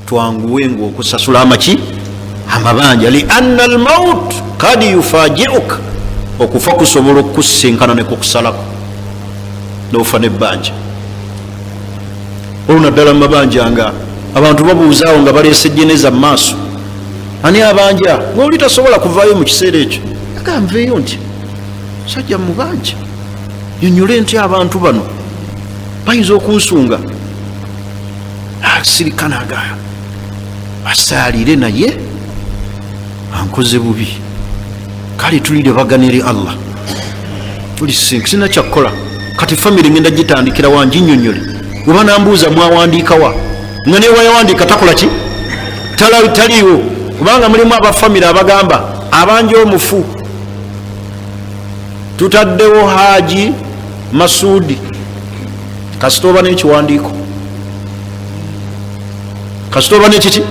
twanguwenga okusasula amaki, amabanja. Lianna almaut kad yufajiuka. Okufa kusobola okukusinkana nekukusalako nofa nebbanja. Olwo naddala mumabanja nga abantu babuuzaawo nga baleese jeneza mu maaso, ani abanja ngaoli tasobola kuvaayo mu kiseera ekyo, aga nveeyo nti sajja mubanja, nyonyole nti abantu bano bayinza okunsunga. Asirika naga asaalire, naye ankoze bubi, kale tulire bagana eri Allah, sina kyakukola. Kati famire ngenda gitandikira wanginyonyole, oba nambuuza mwawandiikawa, nga newayawandiika takola ki, taliiwo. Kubanga mulimu abafamire abagamba abanja omufu tutaddewo Haji Masudi, kasita oba n'ekiwandiiko, kasita oba nekiki,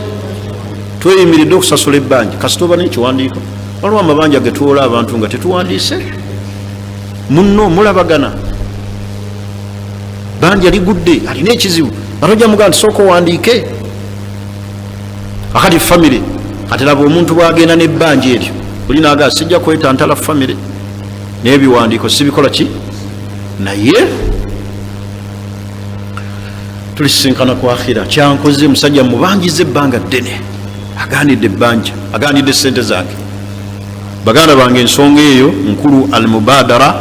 tweyimiridde okusasula ebbanja, kasita oba n'ekiwandiiko. Waliwo amabanja getwola abantu nga tetuwandiise, munno mulabagana, banja ligudde, alina ekizibu, atojja mugaa nti sooka owandiike. Akati famire, kati laba omuntu bwagenda nebbanja eryo, oli nagaa sijja kwetantala famire n'ebiwandiiko sibikola ki, naye tulisinkana ku akhira. Kyankoze musajja mubanjiza ebbanga ddene, aganidde ebbanja, aganidde sente zange. Baganda bange, ensonga eyo nkulu, almubadara.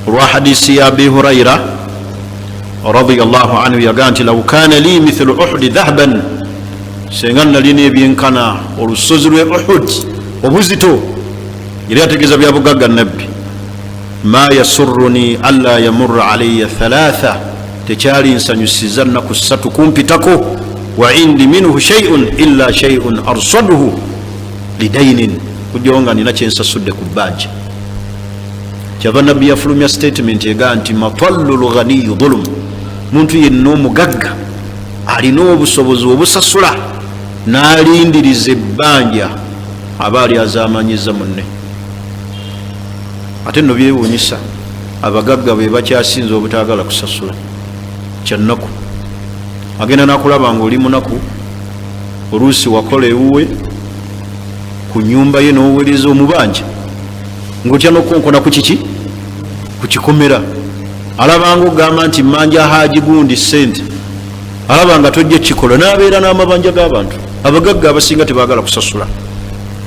Olwa hadisi ya Abi Huraira radiallahu anhu, yagaa nti law kana li mithlu Uhudi dhahaban, senga nalina ebyenkana olusozi lwe Uhud obuzito, yali ategeeza byabugagga nabbi, ma yasuruni alla yamura alaya thalatha, tekyali nsanyusiza nnaku ssatu kumpitako, wa indi minhu shaiun illa shaiun arsaduhu lidainin, kujjawo nga nina kyensasudde ku bbanja. Kyava nabbi yafulumya statement ega nti matallu lghaniyu dhulum, muntu yenna omugagga alina obusobozi obusasula n'alindiriza ebbanja aba ali azamanyiza munne. Ate nno byewuunyisa, abagagga be bakyasinza obutaagala kusasula. Kyannaku, agenda nakulaba nga oli munaku, oluusi wakola ewuwe ku nyumba ye n'oweereza omubanja ngaotya nokukonkona ku kiki, ku kikomera, alabanga okugamba nti manja Haji gundi sente, alaba nga tojja kikola, nabeera n'amabanja g'abantu. Abagagga abasinga tebagala kusasula,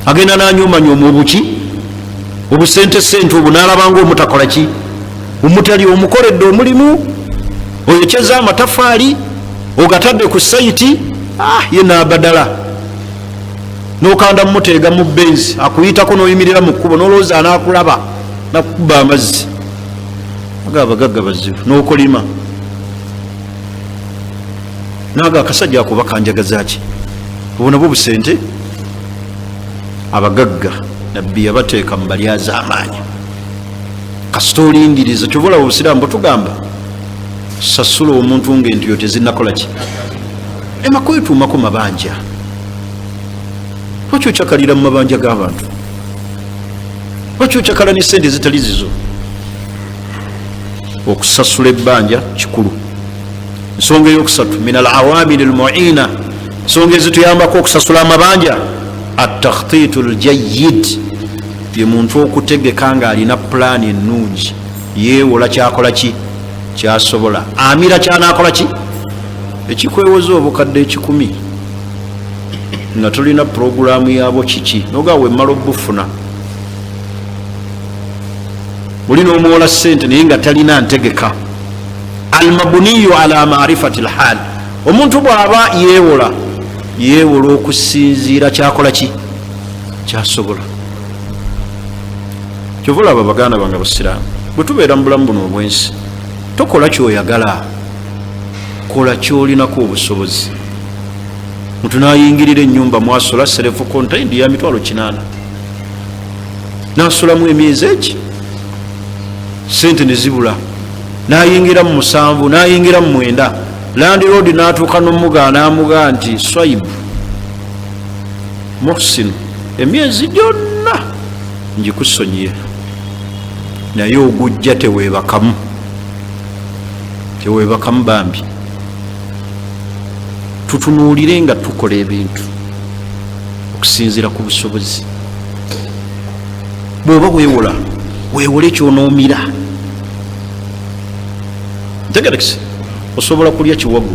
agenda nanyomanyoma obuki obusente sente obwo, nalabanga omutakola ki, omutali omukoledde omulimu, oyokyeza amatafaali ogatadde ku saiti, ye nabadala nokanda mumuteega mu benzi, akuyitako noyimirira mu kkubo nolowooza anakulaba, nakukuba amazzi. Aga abagagga bazibu, nokolima naga akasajja ako bakanjagazaki, obwo nabwo busente. Abagagga nabbi yabateeka mu balyazaamaanya, kasita olindiriza. Kyova olaba obusiraamu bwetugamba sasula omuntu nga entuyo tezinakola ki, ema kwetuumako mabanja. Lwaki okyakalira mu mabanja g'abantu? Lwaki okyakala ne sente ezitali zizo? Okusasula ebbanja kikulu. Ensonga eyokusatu, min al awamili almuina, ensonga ezituyambako okusasula amabanja, atakhtitu ljayid, ye muntu okutegeka nga alina pulaani ennungi, yeewola kyakola ki, kyasobola, amira kyanakola ki. Ekikwewoza obukadde 100 nga tolina purogulaamu yaabwo kiki, nogaa wemmala obufuna, oli nomuwola sente naye nga talina ntegeka. Almabuniyu ala marifati lhal, omuntu bwaba yeewola, yeewola okusinziira kyakola ki, kyasobola. Kyova olaba baganda bange abasiraamu, bwe tubeera mu bulamu buno obwensi, tokola kyoyagala, kola kyolinako obusobozi. Muntu nayingirira enyumba mwasula self contained ya mitwalo 800, nasulamu emyezi egi, sente nezibula, nayingira mu 7, nayingira mu 9, landlord natuuka nomugaa, namugaa nti swaibu Muhsinu, emyezi gyonna ngikusonyiye, naye ogujja tewebakamu, tewebakamu. Bambi tutunuulire nga tukola ebintu okusinziira ku busobozi. Bw'oba weewola Weewole kyonoomira. Ntegerekese, osobola kulya kiwago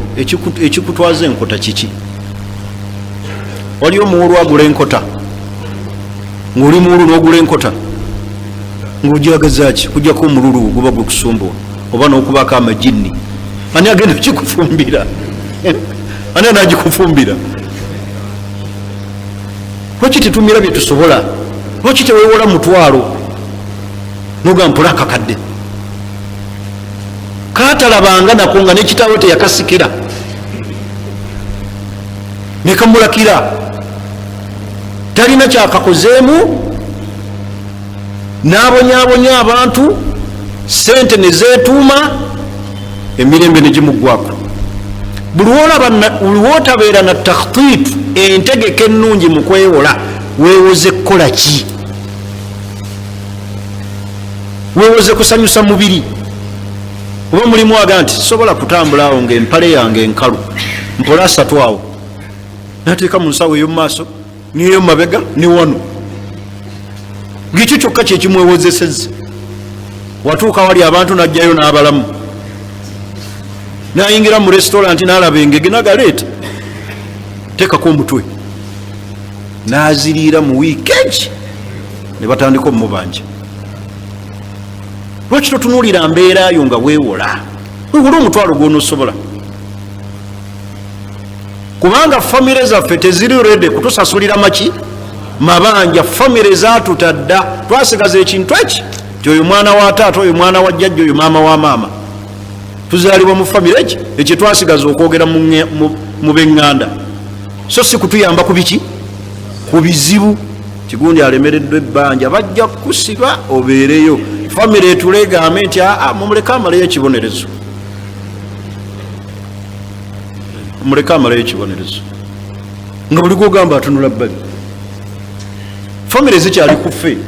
ekikutwaza enkota. Kiki? Waliyo omuwulu agula enkota, ng'oli muwulu n'ogula enkota ng'ogyagazaki? Kujjako omululu guba gwekusumbuwa oba n'okubaako amajinni. Ani agenda kikufumbira? Ani anagikufumbira? Lwaki tetumira byetusobola? Lwaki tewewola mutwalo noga mpula akakadde katalabanga nako nga nekitaawe teyakasikira nekamulakira, talina kyakakozeemu, n'abonyabonya abantu, sente nezetuuma, emirembe negimuggwako. Buli wotabeera na takhtitu, entegeka ennungi mu kwewola, weewoze kukola ki? Weewoze kusanyusa mubiri? Oba mulimu aga nti sobola kutambula awo ngaempale yange enkalu, mpola asatu awo, nateeka mu nsawo ey'omu maaso niyo mabega ne wano, ngekyo kyokka kyekimwewozesezza. Watuuka wali abantu najjayo n'abalamu, nayingira mu restaurant, nalaba engege, nagaleeta, teekako omutwe, naziriira mu wiiki egi ne batandika omubanja. Lwaki totunuulira mbeerayo nga weewola? Weewola omutwalo gwonosobola, kubanga famire zaffe teziri ready kutusasulira maki mabanja. Famire zatutadda, twasigaza ekintu eki ti oyo mwana wa taata, oyo mwana wa jjajja, oyo maama wa maama. Tuzaalibwa mu famire eki, ekyo twasigaza okwogera mu beŋŋanda, so si kutuyamba ku biki, ku bizibu. Kigundi alemereddwa ebbanja, bajja kukusiba obeereyo. Famire etule egambe nti aa, mumuleke amaleyo ekibonerezo, muleke amaleyo ekibonerezo, nga buli gwogamba atunula bbali. Famire zikyali kufe,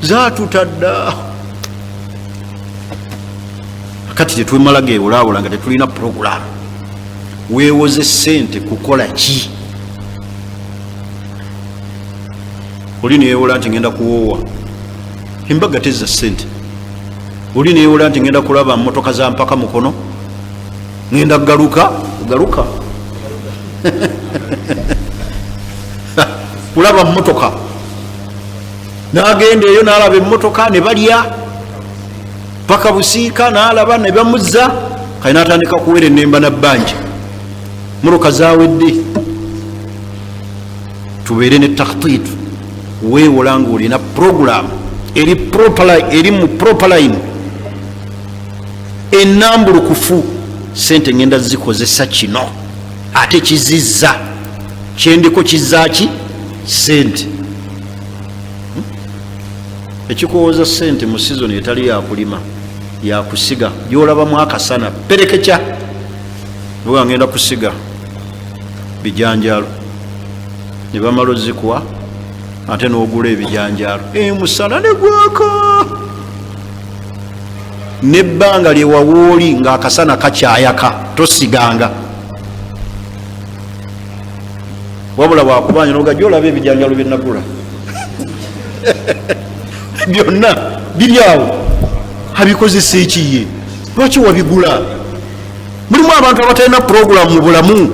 zatutadda. Kati tetwemala gewolaawola nga tetulina puroguramu. Weewoze sente kukola ki? Oli neyewola nti ngenda kuwoowa, embaga tezza sente. Oli neyewola nti ngenda kulaba motoka za mpaka mukono, ngenda galuka galuka kulaba motoka, nagenda eyo nalaba emotoka ne balya paka busiika, nalaba ne bamuzza kale, natandika kuwera enemba nabbanja, motoka zawedde. Tubeere ne takhtit. Weewola nga olina program eri proper, eri mu proper line enambulukufu. Sente ngenda zikozesa kino, ate kizizza kyendiko kizaki sente. Ekikuwoza sente mu sizoni etali yakulima, yakusiga, gyolabamu akasana perekekya, oba ngenda kusiga bijanjalo, ne bamala ozikuwa, ate n'ogula ebijanjalo, emusana ne gwaka nebbanga lyewawooli ng'akasana kakyayaka, tosiganga. Wabula bwakubanja nogajja olaba ebijanjalo byenagula byonna biri awo, abikozesa ekiye? Lwaki wabigula? Mulimu abantu abatalina puroguramu mu bulamu,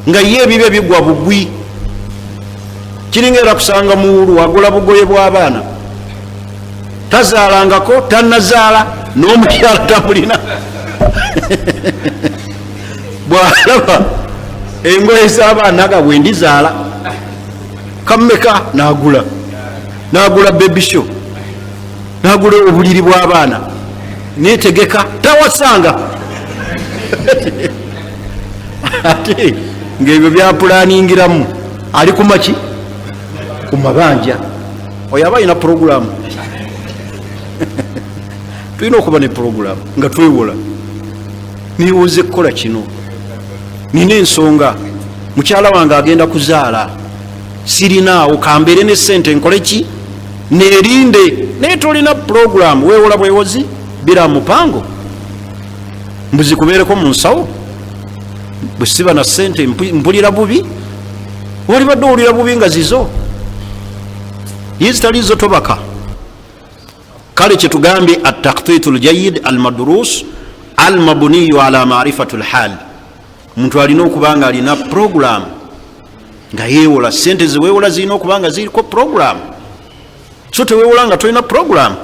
nga ye ebibye bigwa bugwi. Kiringa era kusanga muwulu agula bugoye bw'abaana, tazaalangako, tanazaala, n'omukyala tamulina. Bwalaba engoye z'abaana ga bwendizaala kameka, nagula, nagula baby show, nagula obuliri bw'abaana, netegeka, tawasanga, ate ngaebyo byapulaningiramu, ali kumaki ku mabanja. Oyo aba alina puroguramu. Tulina okuba ne puroguramu nga twewola. Niwoze kukola kino, nina ensonga, mukyala wange agenda kuzaala, sirinaawo, kambeere ne sente nkole ki, nerinde. Naye tolina puroguramu, wewola bwewozi bira mupango, mbuzi kubeereko mu nsawo. Bwe siba na sente mpulira bubi. Walibadde owulira bubi nga zizo, ye zitalizo tobaka. Kale kyetugambye atakhtitu ljayid almadrus almabuniyu ala marifatu lhal, omuntu alina okuba nga alina program nga yewola sente zewewola zirina okuba nga ziriko program, so tewewola nga tolina program,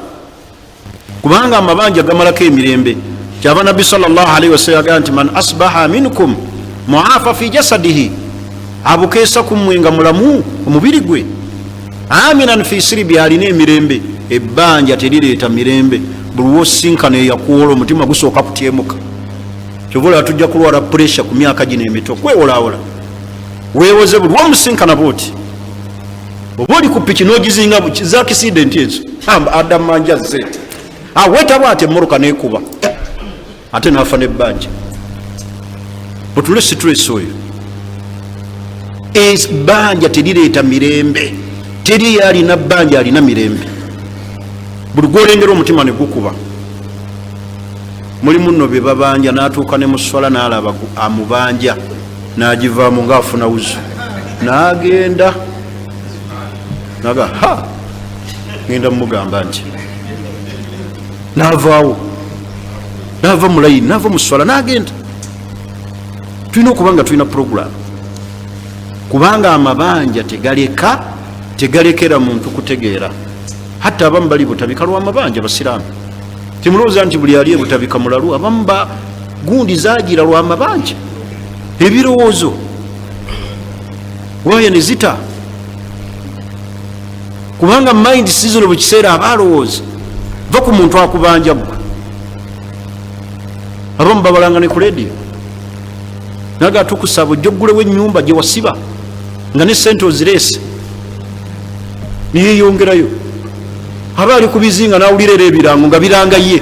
kubanga amabanja gamalako emirembe. Kyava Nabbi salllahalihi wasallam agamba nti man asbaha minkum muafa fi jasadihi, abukeesa kummwe nga mulamu omubiri gwe, aminan fi siribi, alina emirembe. Ebbanja terireeta mirembe, buli wosinkana eyakuwola omutima gusooka kutyemuka. Kyova olaba tujja kulwala puresha ku myaka gino emito, kwewolawola wewoze buli womusinkana bwoti, oba oli ku piki nogizinga zakisidenti ezo adamanja ze awetaba ati emmotoka nekuba ate nafa nebbanja. Otule stress oyo, ebbanja terireeta mirembe, teri alina bbanja alina mirembe. Buli gwolengera omutima negukuba. Mulimu nno bebabanja natuuka ne muswala nalaba amubanja nagivaamu ngaafuna wuzu nagenda naga ha ngenda mumugamba nti navaawo, nava mulayini, nava muswala nagenda. Tulina okuba nga tulina puroguramu, kubanga amabanja tegaleka, tegalekera muntu kutegeera. Hatta abamu bali butabika lwamabanja. Basiraamu, temulowooza nti buli ali ebutabika mulalu. Abamu ba gundi zagira lwamabanja, ebirowoozo waya ne zita, kubanga mind season buli kiseera aba alowooza. Va ku muntu akubanja gwe. Abamu babalanga ne ku rediyo naga tukusaba ojja oggulewo ennyumba gye wasiba nga ne sente ozireese, neyeyongerayo. Aba ali ku bizinga nawulira era ebirango nga biranga ye,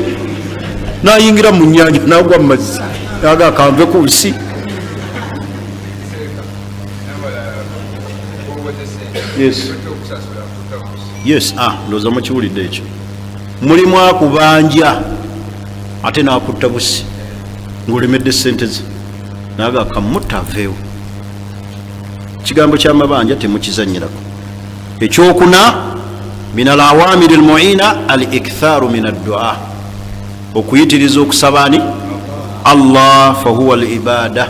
nayingira mu nyanja nagwa mu mazzi, naga kanve ku nsi. Yes. Yes, ah, ndowooza mukiwulidde ekyo. Mulimu akubanja ate nakutta busi ng'olemedde sente ze, naga kamutta aveewo. Ekigambo kyamabanja temukizanyirako. Ekyokuna, min al awamiri almuina al ikthaaru min addua, okuyitiriza okusaba ani? Allah, fahuwa al ibada.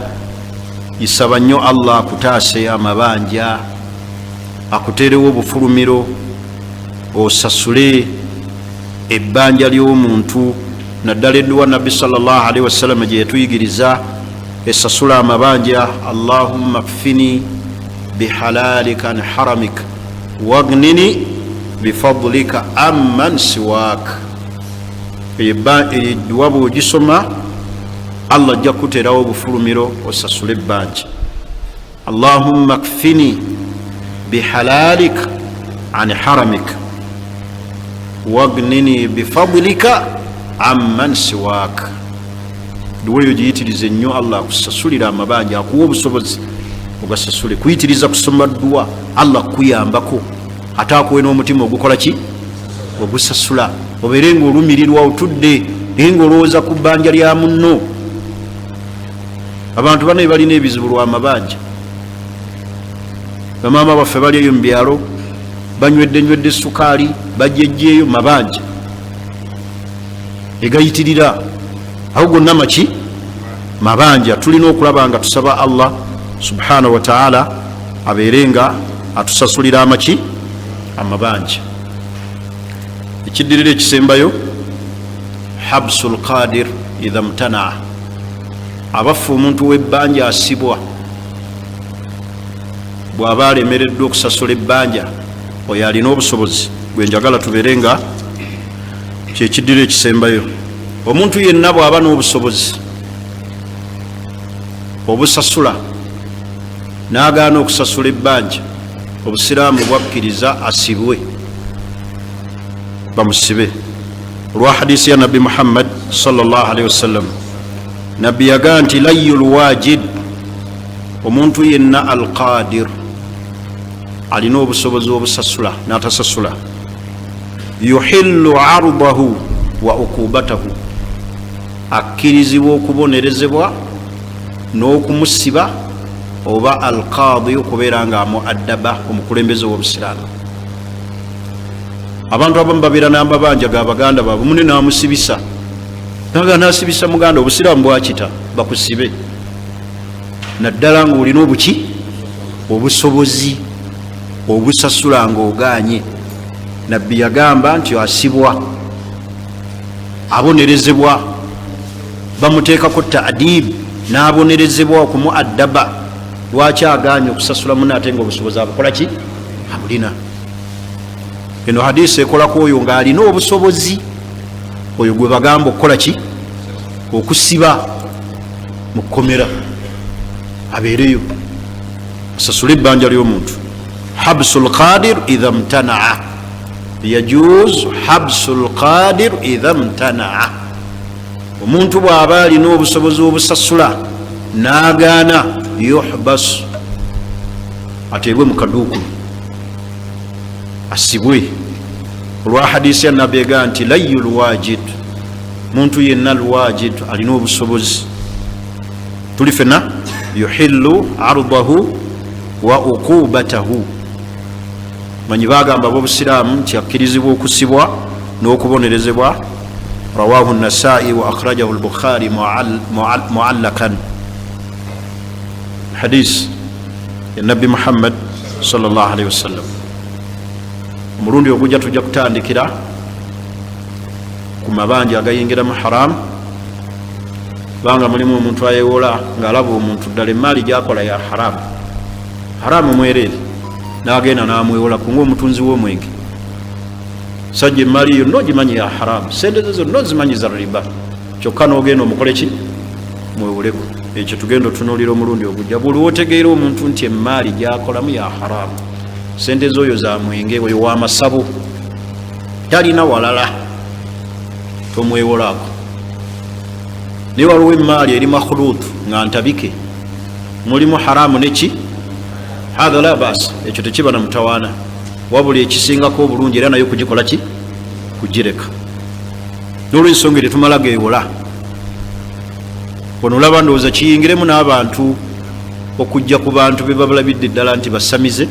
Isaba nnyo Allah akutaase amabanja, akuteerewo obufulumiro osasule ebbanja ly'omuntu, naddala edduwa Nabbi salllahalihi wasallama gye yatuyigiriza esasula amabanja: allahumma kfini bihalalika an haramik wagnini bifadlika amman siwak. Edduwa bwogisoma, Allah ajja kukuteerawo obufulumiro osasule ebbanja. Allahumma kfini bihalalik an haramik wagnini bifadlika amman siwak. Duwa eyo giyitirize nnyo, Allah akusasulira amabanja, akuwa obusobozi ogasasule. Kuyitiriza kusoma dduwa, Allah kukuyambako, ate akuwe n'omutima ogukola ki? Ogusasula. Obeere nga olumirirwa otudde naye nga olowooza ku bbanja lya munno. Abantu banaye balina ebizibu lwa mabanja. Bamaama baffe bali eyo mu byalo banywedde nywedde sukaali, bajejjeeyo mabanja egayitirira awo gonna maki mabanja. Tulina okulaba nga tusaba Allah subhanahu wataala abeere nga atusasulira amaki amabanja. Ekiddirira ekisembayo, habsu lqadir idha mtanaa. Abaffe, omuntu w'ebbanja asibwa bw'aba alemereddwa okusasula ebbanja? Oyo alina obusobozi gwe njagala tubeere nga kyekiddira ekisembayo. Omuntu yenna bw'aba n'obusobozi obusasula n'agaana okusasula ebbanja, obusiraamu bwakkiriza asibwe, bamusibe, olwa hadisi ya Nabbi Muhammad salllahalihi wasallam. Nabbi yagaa nti layu lwajid, omuntu yenna alqadir, alina obusobozi obusasula n'atasasula, yuhillu ardahu wa ukubatahu, akkirizibwa okubonerezebwa n'okumusiba, oba alqadi okubeera nga amuaddaba, omukulembeze w'obusiraamu. Abantu abamu babeera n'amabanja ga baganda baabwe, mune n'amusibisa, naga nasibisa muganda. Obusiraamu bwakita bakusibe, naddala ng'olina obuki, obusobozi obusasula ng'ogaanye. Nabbi yagamba nti asibwa, abonerezebwa, bamuteekako taadib n'abonerezebwa okumu addaba. Lwaki agaanye okusasula mune ate nga obusobozi abukola ki, abulina? Eno hadisi ekolako oyo ng'alina obusobozi, oyo gwe bagamba okukola ki, okusiba mu kkomera abeereyo asasule ebbanja ly'omuntu. Habsu lqadir idha mtanaa, yajuz habsu lqadir idha mtanaa. Omuntu bw'aba alina obusobozi obusasula n'agaana, yuhbas, ateebwe mu kaduukulu, asibwe, olwa hadisi ya Nabbi ega nti layu lwajid, muntu yenna lwajid alina obusobozi, tuli fena, yuhillu ardahu wa uqubatahu. Manyi bagamba abobusiraamu nti akkirizibwa okusibwa n'okubonerezebwa. Rawahu Nasai wa akhrajahu Lbukhari muallakan. Hadis ya Nabbi Muhammad salllahalihi wasallam. Omulundi ogujja tujja kutandikira ku mabanja agayingiramu haramu, kubanga mulimu omuntu ayewola ng'alaba omuntu ddala emaali gyakola ya haramu, haramu mwereere, n'agenda n'amwewola kunga omutunzi w'omwenge. Sajja emaali yonna ogimanyi ya haramu, sente ze zonna ozimanyi za riba, kyokka n'ogenda omukole ki, mwewoleko. Ekyo tugenda otunuulira omulundi ogujja. Buli wotegeera omuntu nti emaali gyakolamu ya haramu, sente z'oyo za mwenge, oyo wamasabo, talina walala, tomwewolaako. Naye waliwo emaali eri makhulutu nga ntabike, mulimu haramu neki, hatha la bas, ekyo tekiba na mutawaana. Wabula ekisingako obulungi era nayo kugikola ki, kugireka. Nolwensonga tetumala gewola. Ono olaba ndowooza kiyingiremu n'abantu okujja ku bantu bebabalabidde ddala nti basamize,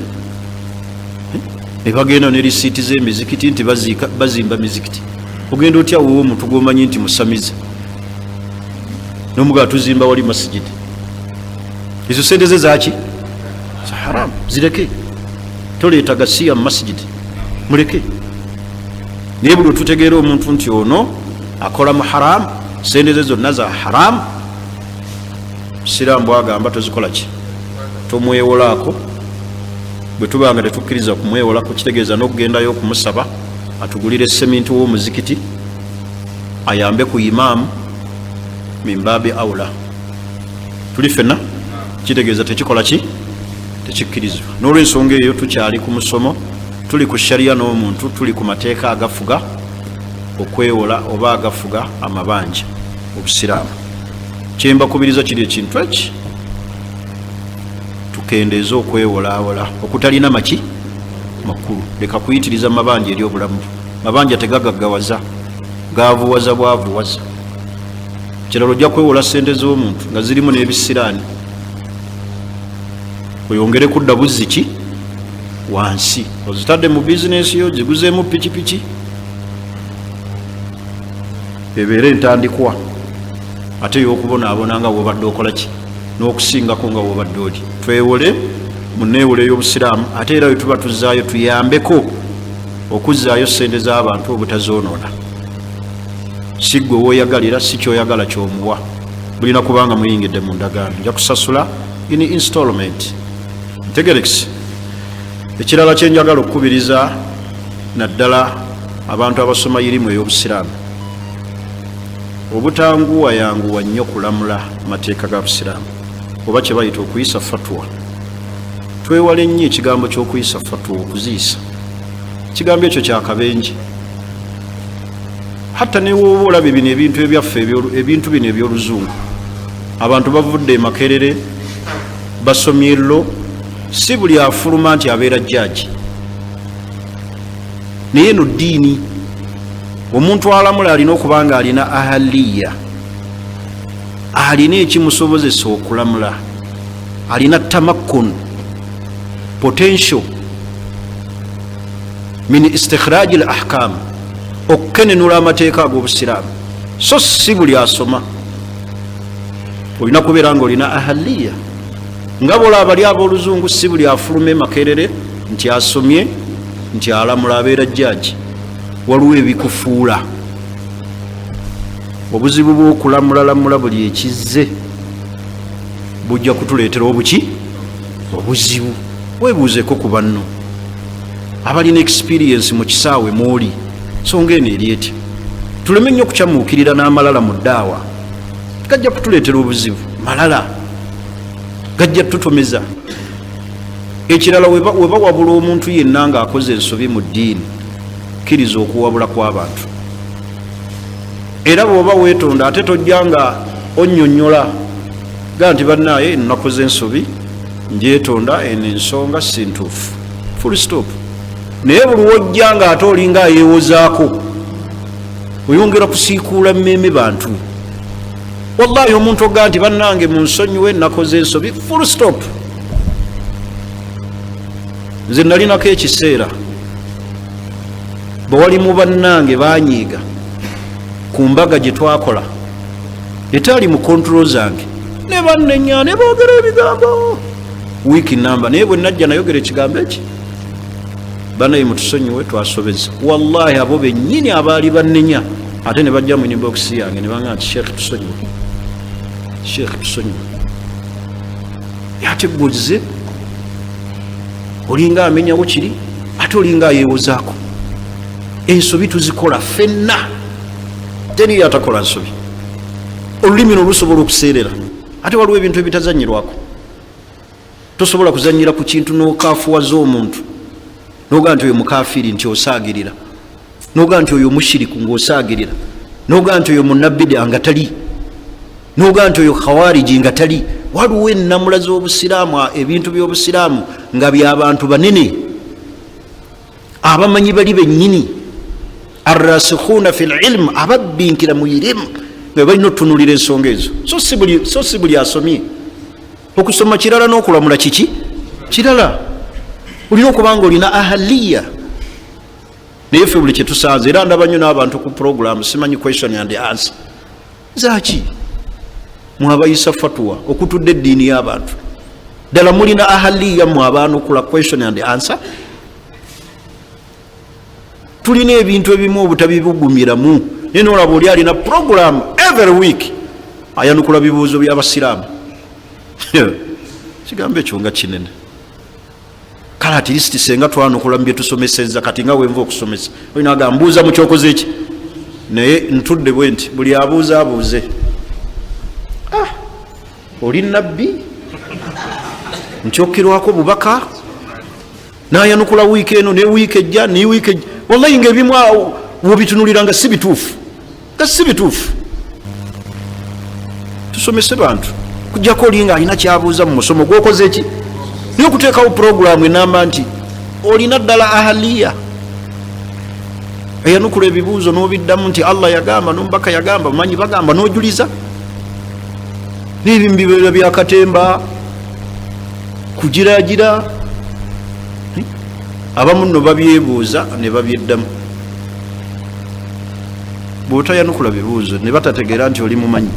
ne bagenda ne risiiti z'emizikiti nti bazimba mizikiti. Ogenda otya wowe omuntu gwomanyi nti musamize nomugaa tuzimba wali masigidi? Ezo sente ze zaki, za haramu, zireke. Toleeta gasiya mu masigidi, muleke. Naye buli otutegeera omuntu nti ono akola mu haramu, sente ze zonna za haramu, siraamu bwagamba tozikola ki, tomwewolaako. Bwe tuba nga tetukkiriza kumwewolako, kitegeeza n'okugendayo okumusaba atugulire seminti w'omuzikiti ayambe ku imaamu, mimbabi aula. Tuli fenna, kitegeeza tekikola ki, tekikkirizibwa. N'olwensonga eyo tukyali ku musomo, tuli ku sharia n'omuntu, tuli ku mateeka agafuga okwewola oba agafuga amabanja. Obusiraamu kyembakubiriza kiri ekintu eki, tukendeeze okwewolaawola okutalina maki makulu. Leka kuyitiriza mabanja eri obulamu. Mabanja tegagaggawaza, gavuwaza bwavuwaza. Kirala, ojja kwewola sente z'omuntu nga zirimu n'ebisiraani, oyongere kudda buzzi ki wansi. Ozitadde mu bizinesi yo, ziguzeemu pikipiki, ebeere entandikwa ate ey'okubonaabona nga wobadde okola ki n'okusingako nga wobadde oli. Twewole mu neewolo ey'obusiraamu, ate era wetuba tuzaayo tuyambeko okuzzaayo sente z'abantu obutazoonoona. Si ggwe woyagalira, si kyoyagala kyomuwa, bulina kubanga muyingidde mu ndagaano, nja kusasula in installment. Ntegerekisi. Ekirala kyenjagala okukubiriza naddala abantu abasoma irimu ey'obusiraamu, obutanguwa yanguwa nnyo kulamula mateeka ga busiraamu oba kye bayita okuyisa fatwa. Twewale nnyo ekigambo ky'okuyisa fatwa, okuziyisa. Ekigambo ekyo kyakabenje. Hatta newooba olabye bino ebintu ebyaffe, ebintu bino ebyoluzungu, abantu bavudde emakerere basomye lo, si buli afuluma nti abeera jaaji. Naye eno ddiini, omuntu alamula alina okuba nga alina ahaliya, alina ekimusobozesa okulamula, alina tamakkun, potential. Min istikhraji l ahkam, okukenenula amateeka ag'obusiraamu. So si buli asoma, olina kubeera nga olina ahaliya. Nga bola abali ab'oluzungu, si buli afuluma emakerere nti asomye nti alamula abeera jjaji. Waliwo ebikufuula. Obuzibu bw'okulamulalamula buli ekizze bujja kutuleetera obuki obuzibu. Weebuuzeeko ku banno abalina experience mu kisaawe mwoli. Songa eno eri eti, tuleme nnyo okukyamuukirira n'amalala mu ddaawa, gajja kutuleetera obuzibu. Malala gajja tutomeza. Ekirala, webawabula omuntu yenna ng'akoze ensobi mu ddiini, kkiriza okuwabula kw'abantu. Era bw'oba weetonda, ate tojja nga onnyonnyola ga nti bannaaye nakoze ensobi, njetonda, eno ensonga si ntuufu, full stop. Naye buli wojja nga ate olinga ayeewozaako, oyongera kusiikuula mmeeme bantu. Wallahi, omuntu ogaa nti bannange munsonyiwe, nakoze ensobi, full stop. Nze nalinako ekiseera bwe mu bannange banyiiga ku mbaga gye twakola etaali mu control zange, ne bannenya ne boogera ebigambo wiiki namba. Naye bwe najja nayogera ekigambo eki, banaye mutusonyiwe, twasobeza. Wallahi, abo bennyini abaali bannenya ate ne bajja mu inbox yange ne banga nti, "Sheekh, tusonyiwe, Sheekh, tusonyiwe." Ate gwoze olinga amenyawo kiri, ate olinga ayeewozaako. Ensobi tuzikola ffenna, teriyo atakola nsobi. Olulimi no lusobola okuseerera, ate waliwo ebintu ebitazanyirwako. Tosobola kuzanyira ku kintu n'okafuwaza omuntu, nogaa nti oyo mukafiri, nti osaagirira, nogaa nti oyo mushiriku ng'osaagirira, nogaa nti oyo munabida nga tali, nogaa nti oyo khawariji nga tali. Waliwo ennamula z'obusiraamu, ebintu by'obusiraamu nga byabantu banene abamanyi bali bennyini, arrasikhuna fi lilmu, ababbinkira mu irimu, nga balina otutunulira ensonga ezo. So si buli asomye. Okusoma kirala n'okulamula kiki kirala. Olina okuba nga olina ahaliya. Naye ffe buli kyetusanze, era ndaba nnyo n'abantu ku program, simanyi question and answer zaki, mwabayisa fatuwa okutudde eddiini y'abantu. Ddala mulina ahaliya mwe abaanukula question and answer? Tulina ebintu ebimu obutabibugumiramu, naye nolaba oli alina program every week ayanukula bibuuzo byabasiraamu. Kigambo ekyo nga kinene. Kale at least senga twanukula mu byetusomeseza. Kati nga wenva okusomesa, olina aga mbuuza mu kyokoze eki, naye ntudde bwe nti buli abuuza abuuze. Ah, oli nabbi nkyokkirwako bubaka, nayanukula wiiki eno ne wiiki ejja ne wiiki ejja. Wallahi, nga ebimu awo wobitunulira nga si bituufu, nga si bituufu. Tusomese bantu kujjako oli nga alina kyabuuza mu musomo gwokoze eki, naye okuteekawo puroguramu enamba nti olina ddala ahaliya eyanukula ebibuuzo n'obiddamu nti Allah yagamba nomubaka yagamba, manyi bagamba, n'ojuliza, n'ebimu bibeera byakatemba kugiragira. Abamu nno babyebuuza ne babyeddamu. Bw'otayanukula bibuuzo ne batategeera nti oli mumanyi.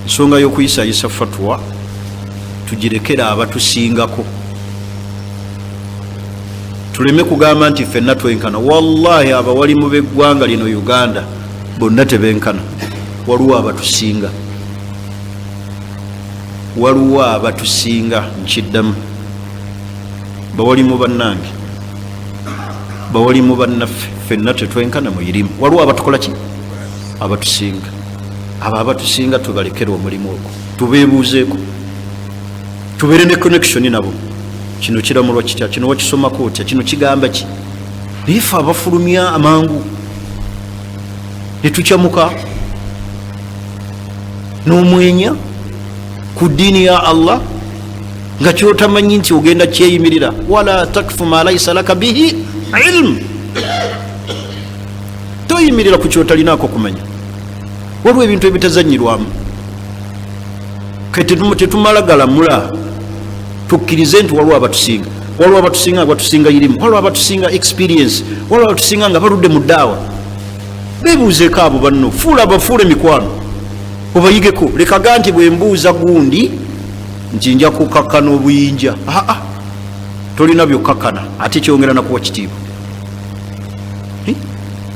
Ensonga y'okuyisayisa fatwa tugirekera abatusingako, tuleme kugamba nti ffenna twenkana. Wallahi, abawalimu b'eggwanga lino Uganda bonna tebenkana. Waliwo abatusinga, waliwo abatusinga. Nkiddamu, bawalimu bannange, bawalimu bannaffe, ffenna tetwenkana mu irimu. Waliwo abatukola ki, abatusinga. Abo abatusinga tubalekere omulimu ogwo, tubeebuuzeeko, tubeere ne connection nabo. Kino kiramulwa kitya? Kino wakisomako otya? Kino kigamba ki? Naye fe abafulumya amangu netukyamuka n'omwenya ku ddiini ya Allah, nga kyotamanyi nti ogenda kyeyimirira. Wala takfu ma laisa laka bihi ilmu, toyimirira ku kyotalinaako kumanya. Waliwo ebintu ebitazanyirwamu, tetumala galamula. Tukkirize nti waliwo abatusinga. Waliwo abatusinga nga batusinga irimu, waliwo abatusinga experience, waliwo abatusinga nga baludde mu ddaawa. Bebuuzeeko abo banno, fuula abafuula emikwano, obayigeko. Lekaga nti bwembuuza gundi nti nja kukakkana obuyinja. Aa, tolina byokkakkana, ate kyongera nakuwa kitiibwa.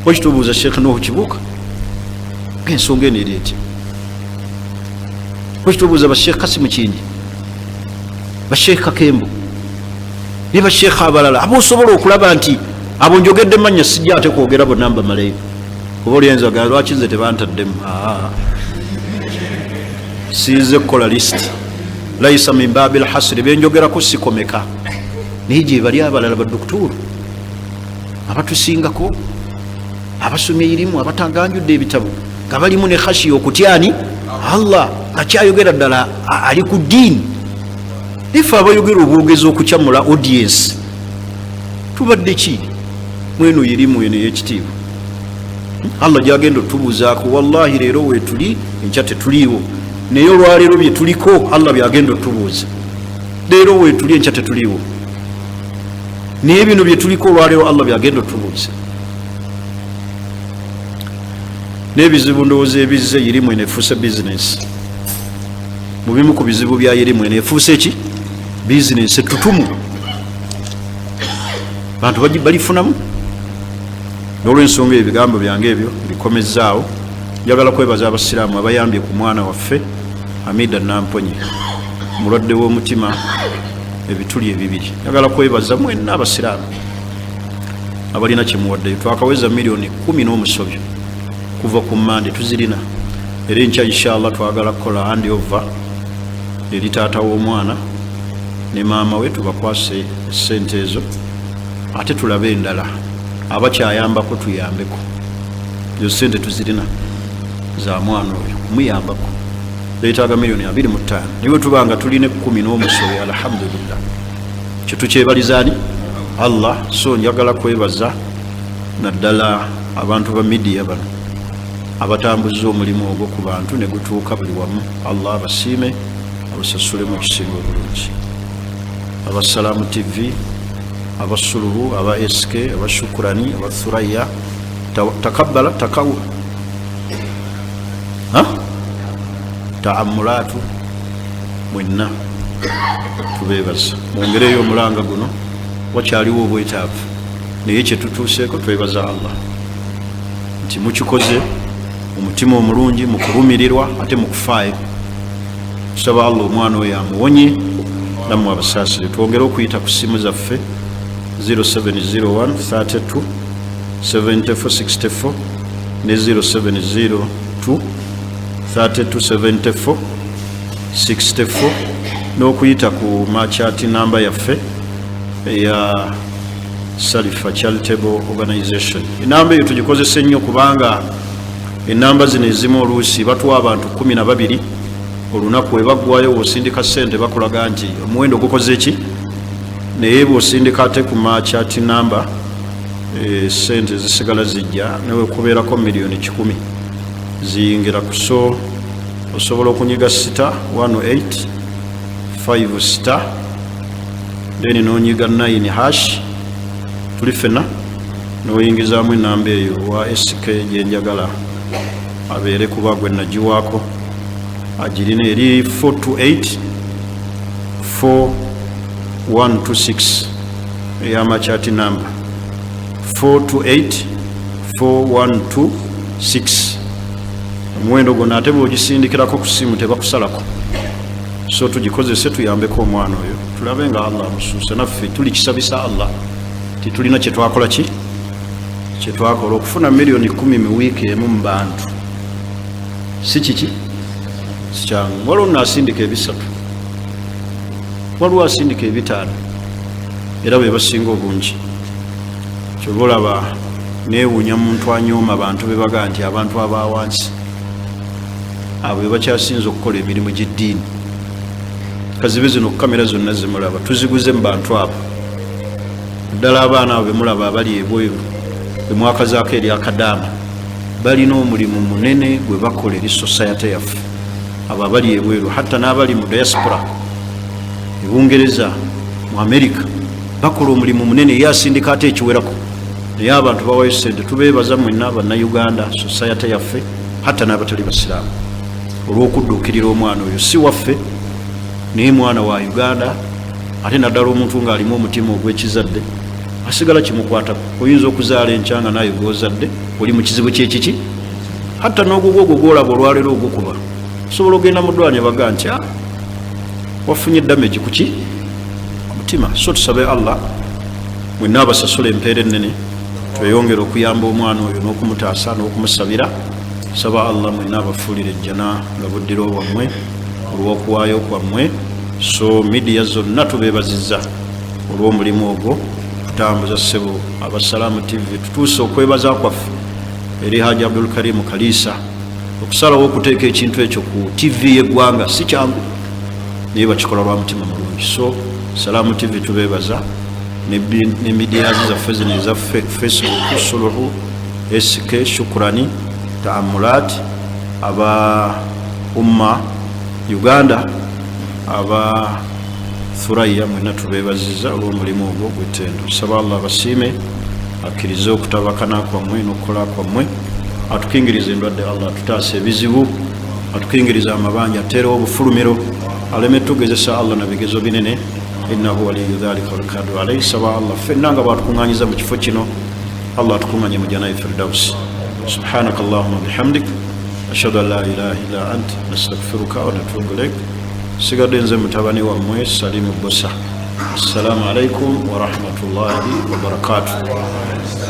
Wakitubuuza Sheekh Nuhu Kibuuka ngaensonga eno eri eti? Wakitubuuza basheekh Kasimu Kindi, basheekh Kakembo ne basheekh abalala abosobola okulaba nti abo njogedde mannya, sijja ate kwogera bonna mbamaleyo, kuba olyenza ga lwaki nze tebantaddemu. Sinze kukola list, laisa min babi lhasri, benjogerako sikomeka, naye gyebali abalala badokuturu abatusingako, abasomye irimu, abataganjudde ebitabo, nga balimu ne khashiya, okutyani Allah, akyayogera ddala ali ku ddiini. Ife abayogera obwogezi okukyamula audience tubadde ki mweno irimu eno eyekitiibwa Allah gyagenda otubuuzaako? Wallahi, leero wetuli, enkya tetuliiwo, naye olwaleero bye tuliko Allah byagenda otubuuza. Leero wetuli, enkya tetuliiwo, naye bino bye tuliko olwaleero Allah byagenda otubuuza. N'ebizibu ndowooza ebizze, irimu eno efuuse bizinesi. Mu bimu ku bizibu bya irimu eno, efuuse ki? Bizinesi ettutumu, bantu balifunamu. N'olwensonga eyo, ebigambo byange ebyo bikomezaawo. Njagala kwebaza abasiraamu abayambye ku mwana waffe Hamida Namponye, mulwadde w'omutima, ebituli ebibiri. Njagala kwebaza mwenna abasiraamu abalina kyemuwaddeyo. Twakaweza miliyoni 10 n'omusobyo kuva ku Mande, tuzirina. Era enkya inshallah twagala kukola hand over eri taata w'omwana ne maama we, tubakwase esente ezo, ate tulabe endala abakyayambako tuyambeko. Ezo sente tuzirina za mwana oyo kumuyambako, betaaga miliyoni 25, naye bwe tuba nga tulina 10 n'omusobyo, alhamdulillah, kyetukyebalizaani Allah. So njagala kwebaza naddala abantu ba media bano abatambuza omulimu ogwo ku bantu ne gutuuka buli wamu. Allah abasiime, abasasulemu ekisinga obulungi. Abasalaamu TV, abasuluhu, aba SK, abashukurani, abathuraya, takabbala takawu taamulatu, mwenna tubeebaza. Mwongereyo omulanga guno, wakyaliwo obwetaavu, naye kyetutuuseeko twebaza Allah nti mukikoze omutima omulungi, mukulumirirwa ate mukufaayo. Tusaba Allah omwana oyo amuwonye, nammwe abasaasire. Twongere okuyita ku simu zaffe 0701 32 74 64 ne 0702 32 74 64, n'okuyita ku machati namba yaffe eya Salifa Charitable Organization. Enamba eyo tugikozese nnyo, kubanga enamba zino ezimu oluusi batuwa abantu 12 olunaku, webaggwayo bwosindika sente bakulaga nti omuwendo gukoze ki, naye bwosindika ate ku machati namba, sente zisigala zijja, newekubeerako miliyoni 100 ziyingira ku. So osobola okunyiga star 18 5 star, then nonyiga 9 hash, tuli fena, noyingizaamu enamba eyo wa SK gyenjagala abeere, kuba gwe nagiwaako agirina, eri 428 4126, eyamachati namba 428 4126. Omuwendo gwonna ate bwogisindikirako ku simu tebakusalako. So tugikozese, tuyambeko omwana oyo, tulabe nga Allah amusuusa. Naffe tuli kisabisa Allah, titulina kyetwakola ki kyetwakola okufuna miliyoni 10 mu wiiki emu mu bantu, si kiki sikyangu. Waliwo nno asindika ebisatu, waliwo asindika ebitaano, era be basinga obungi. Kyoba olaba neewuunya muntu anyooma bantu bebagaa nti abantu abawansi abo be bakyasinza okukola emirimu gy'eddiini. Kazibe zino kamera zonna zimulaba tuziguze mu bantu abo, ddala abaana abo bemulaba abali ebweru bemwakazaako eri akadaama, balina omulimu munene gwe bakola eri society yaffe. Abo abali ebweru, hatta n'abali mu diaspora, ebungereza, mu America. Bakola omulimu munene, ye asindika ate ekiwerako, naye abantu bawayo sente. Tubeebaza mwenna Bannayuganda, society yaffe, hatta n'abatali basiraamu, olw'okudduukirira omwana oyo. Si waffe, naye mwana wa Uganda. Ate naddala omuntu ng'alimu omutima ogw'ekizadde asigala kimukwatako. Oyinza okuzaala enkya nga naye gwozadde oli mu kizibu kyekiki, hatta n'ogugwo ogwo gwolaba olwaleero ogukuba, osobola ogenda mu ddwaliro ne baga nti, "Ah, wafunye damage kuki omutima." So tusabe Allah mwenna abasasula empeera ennene, tweyongere okuyamba omwana oyo n'okumutaasa n'okumusabira. Saba Allah mwenna abafuulire ejjana nga buddiro bwammwe olw'okuwaayo kwammwe. So media zonna tubeebazizza olw'omulimu ogwo kutambuza. Ssebo Abasalaamu TV, tutuuse okwebaza kwaffe eri Haji Abdul Karimu Kaliisa okusalawo okuteeka ekintu ekyo ku TV y'eggwanga. Si kyangu, naye bakikola lwa mutima mulungi. So Salaamu TV tubeebaza, ne media zaffe zino eza Facebook, Suluhu, SK, Shukurani, Taamulat, aba Umma Uganda, aba Thuraya, mwena tubeebaziza olw'omulimu ogwo gw'ettendo. Saba Allah abasiime, akkirize okutabakana kwammwe n'okukola kwammwe, atukingirize endwadde, Allah atutaasa ebizibu, atukingirize amabanja, ateerewo obufulumiro, aleme tugezesa Allah na bigezo binene. Innahu waliyu dhalika walkadiru alaihi. Saba Allah ffenna nga bwatukuŋŋanyiza mu kifo kino, Allah atukuŋŋanye mu janayi Firdausi. Subhanaka Allahuma bihamdik, ashhadu an la ilaha illa ant, nastagfiruka wa natubu ilaik. Sigadde nze mutabani wammwe Salimu Bosa. Assalamu alaikum warahmatullahi wabarakatuh.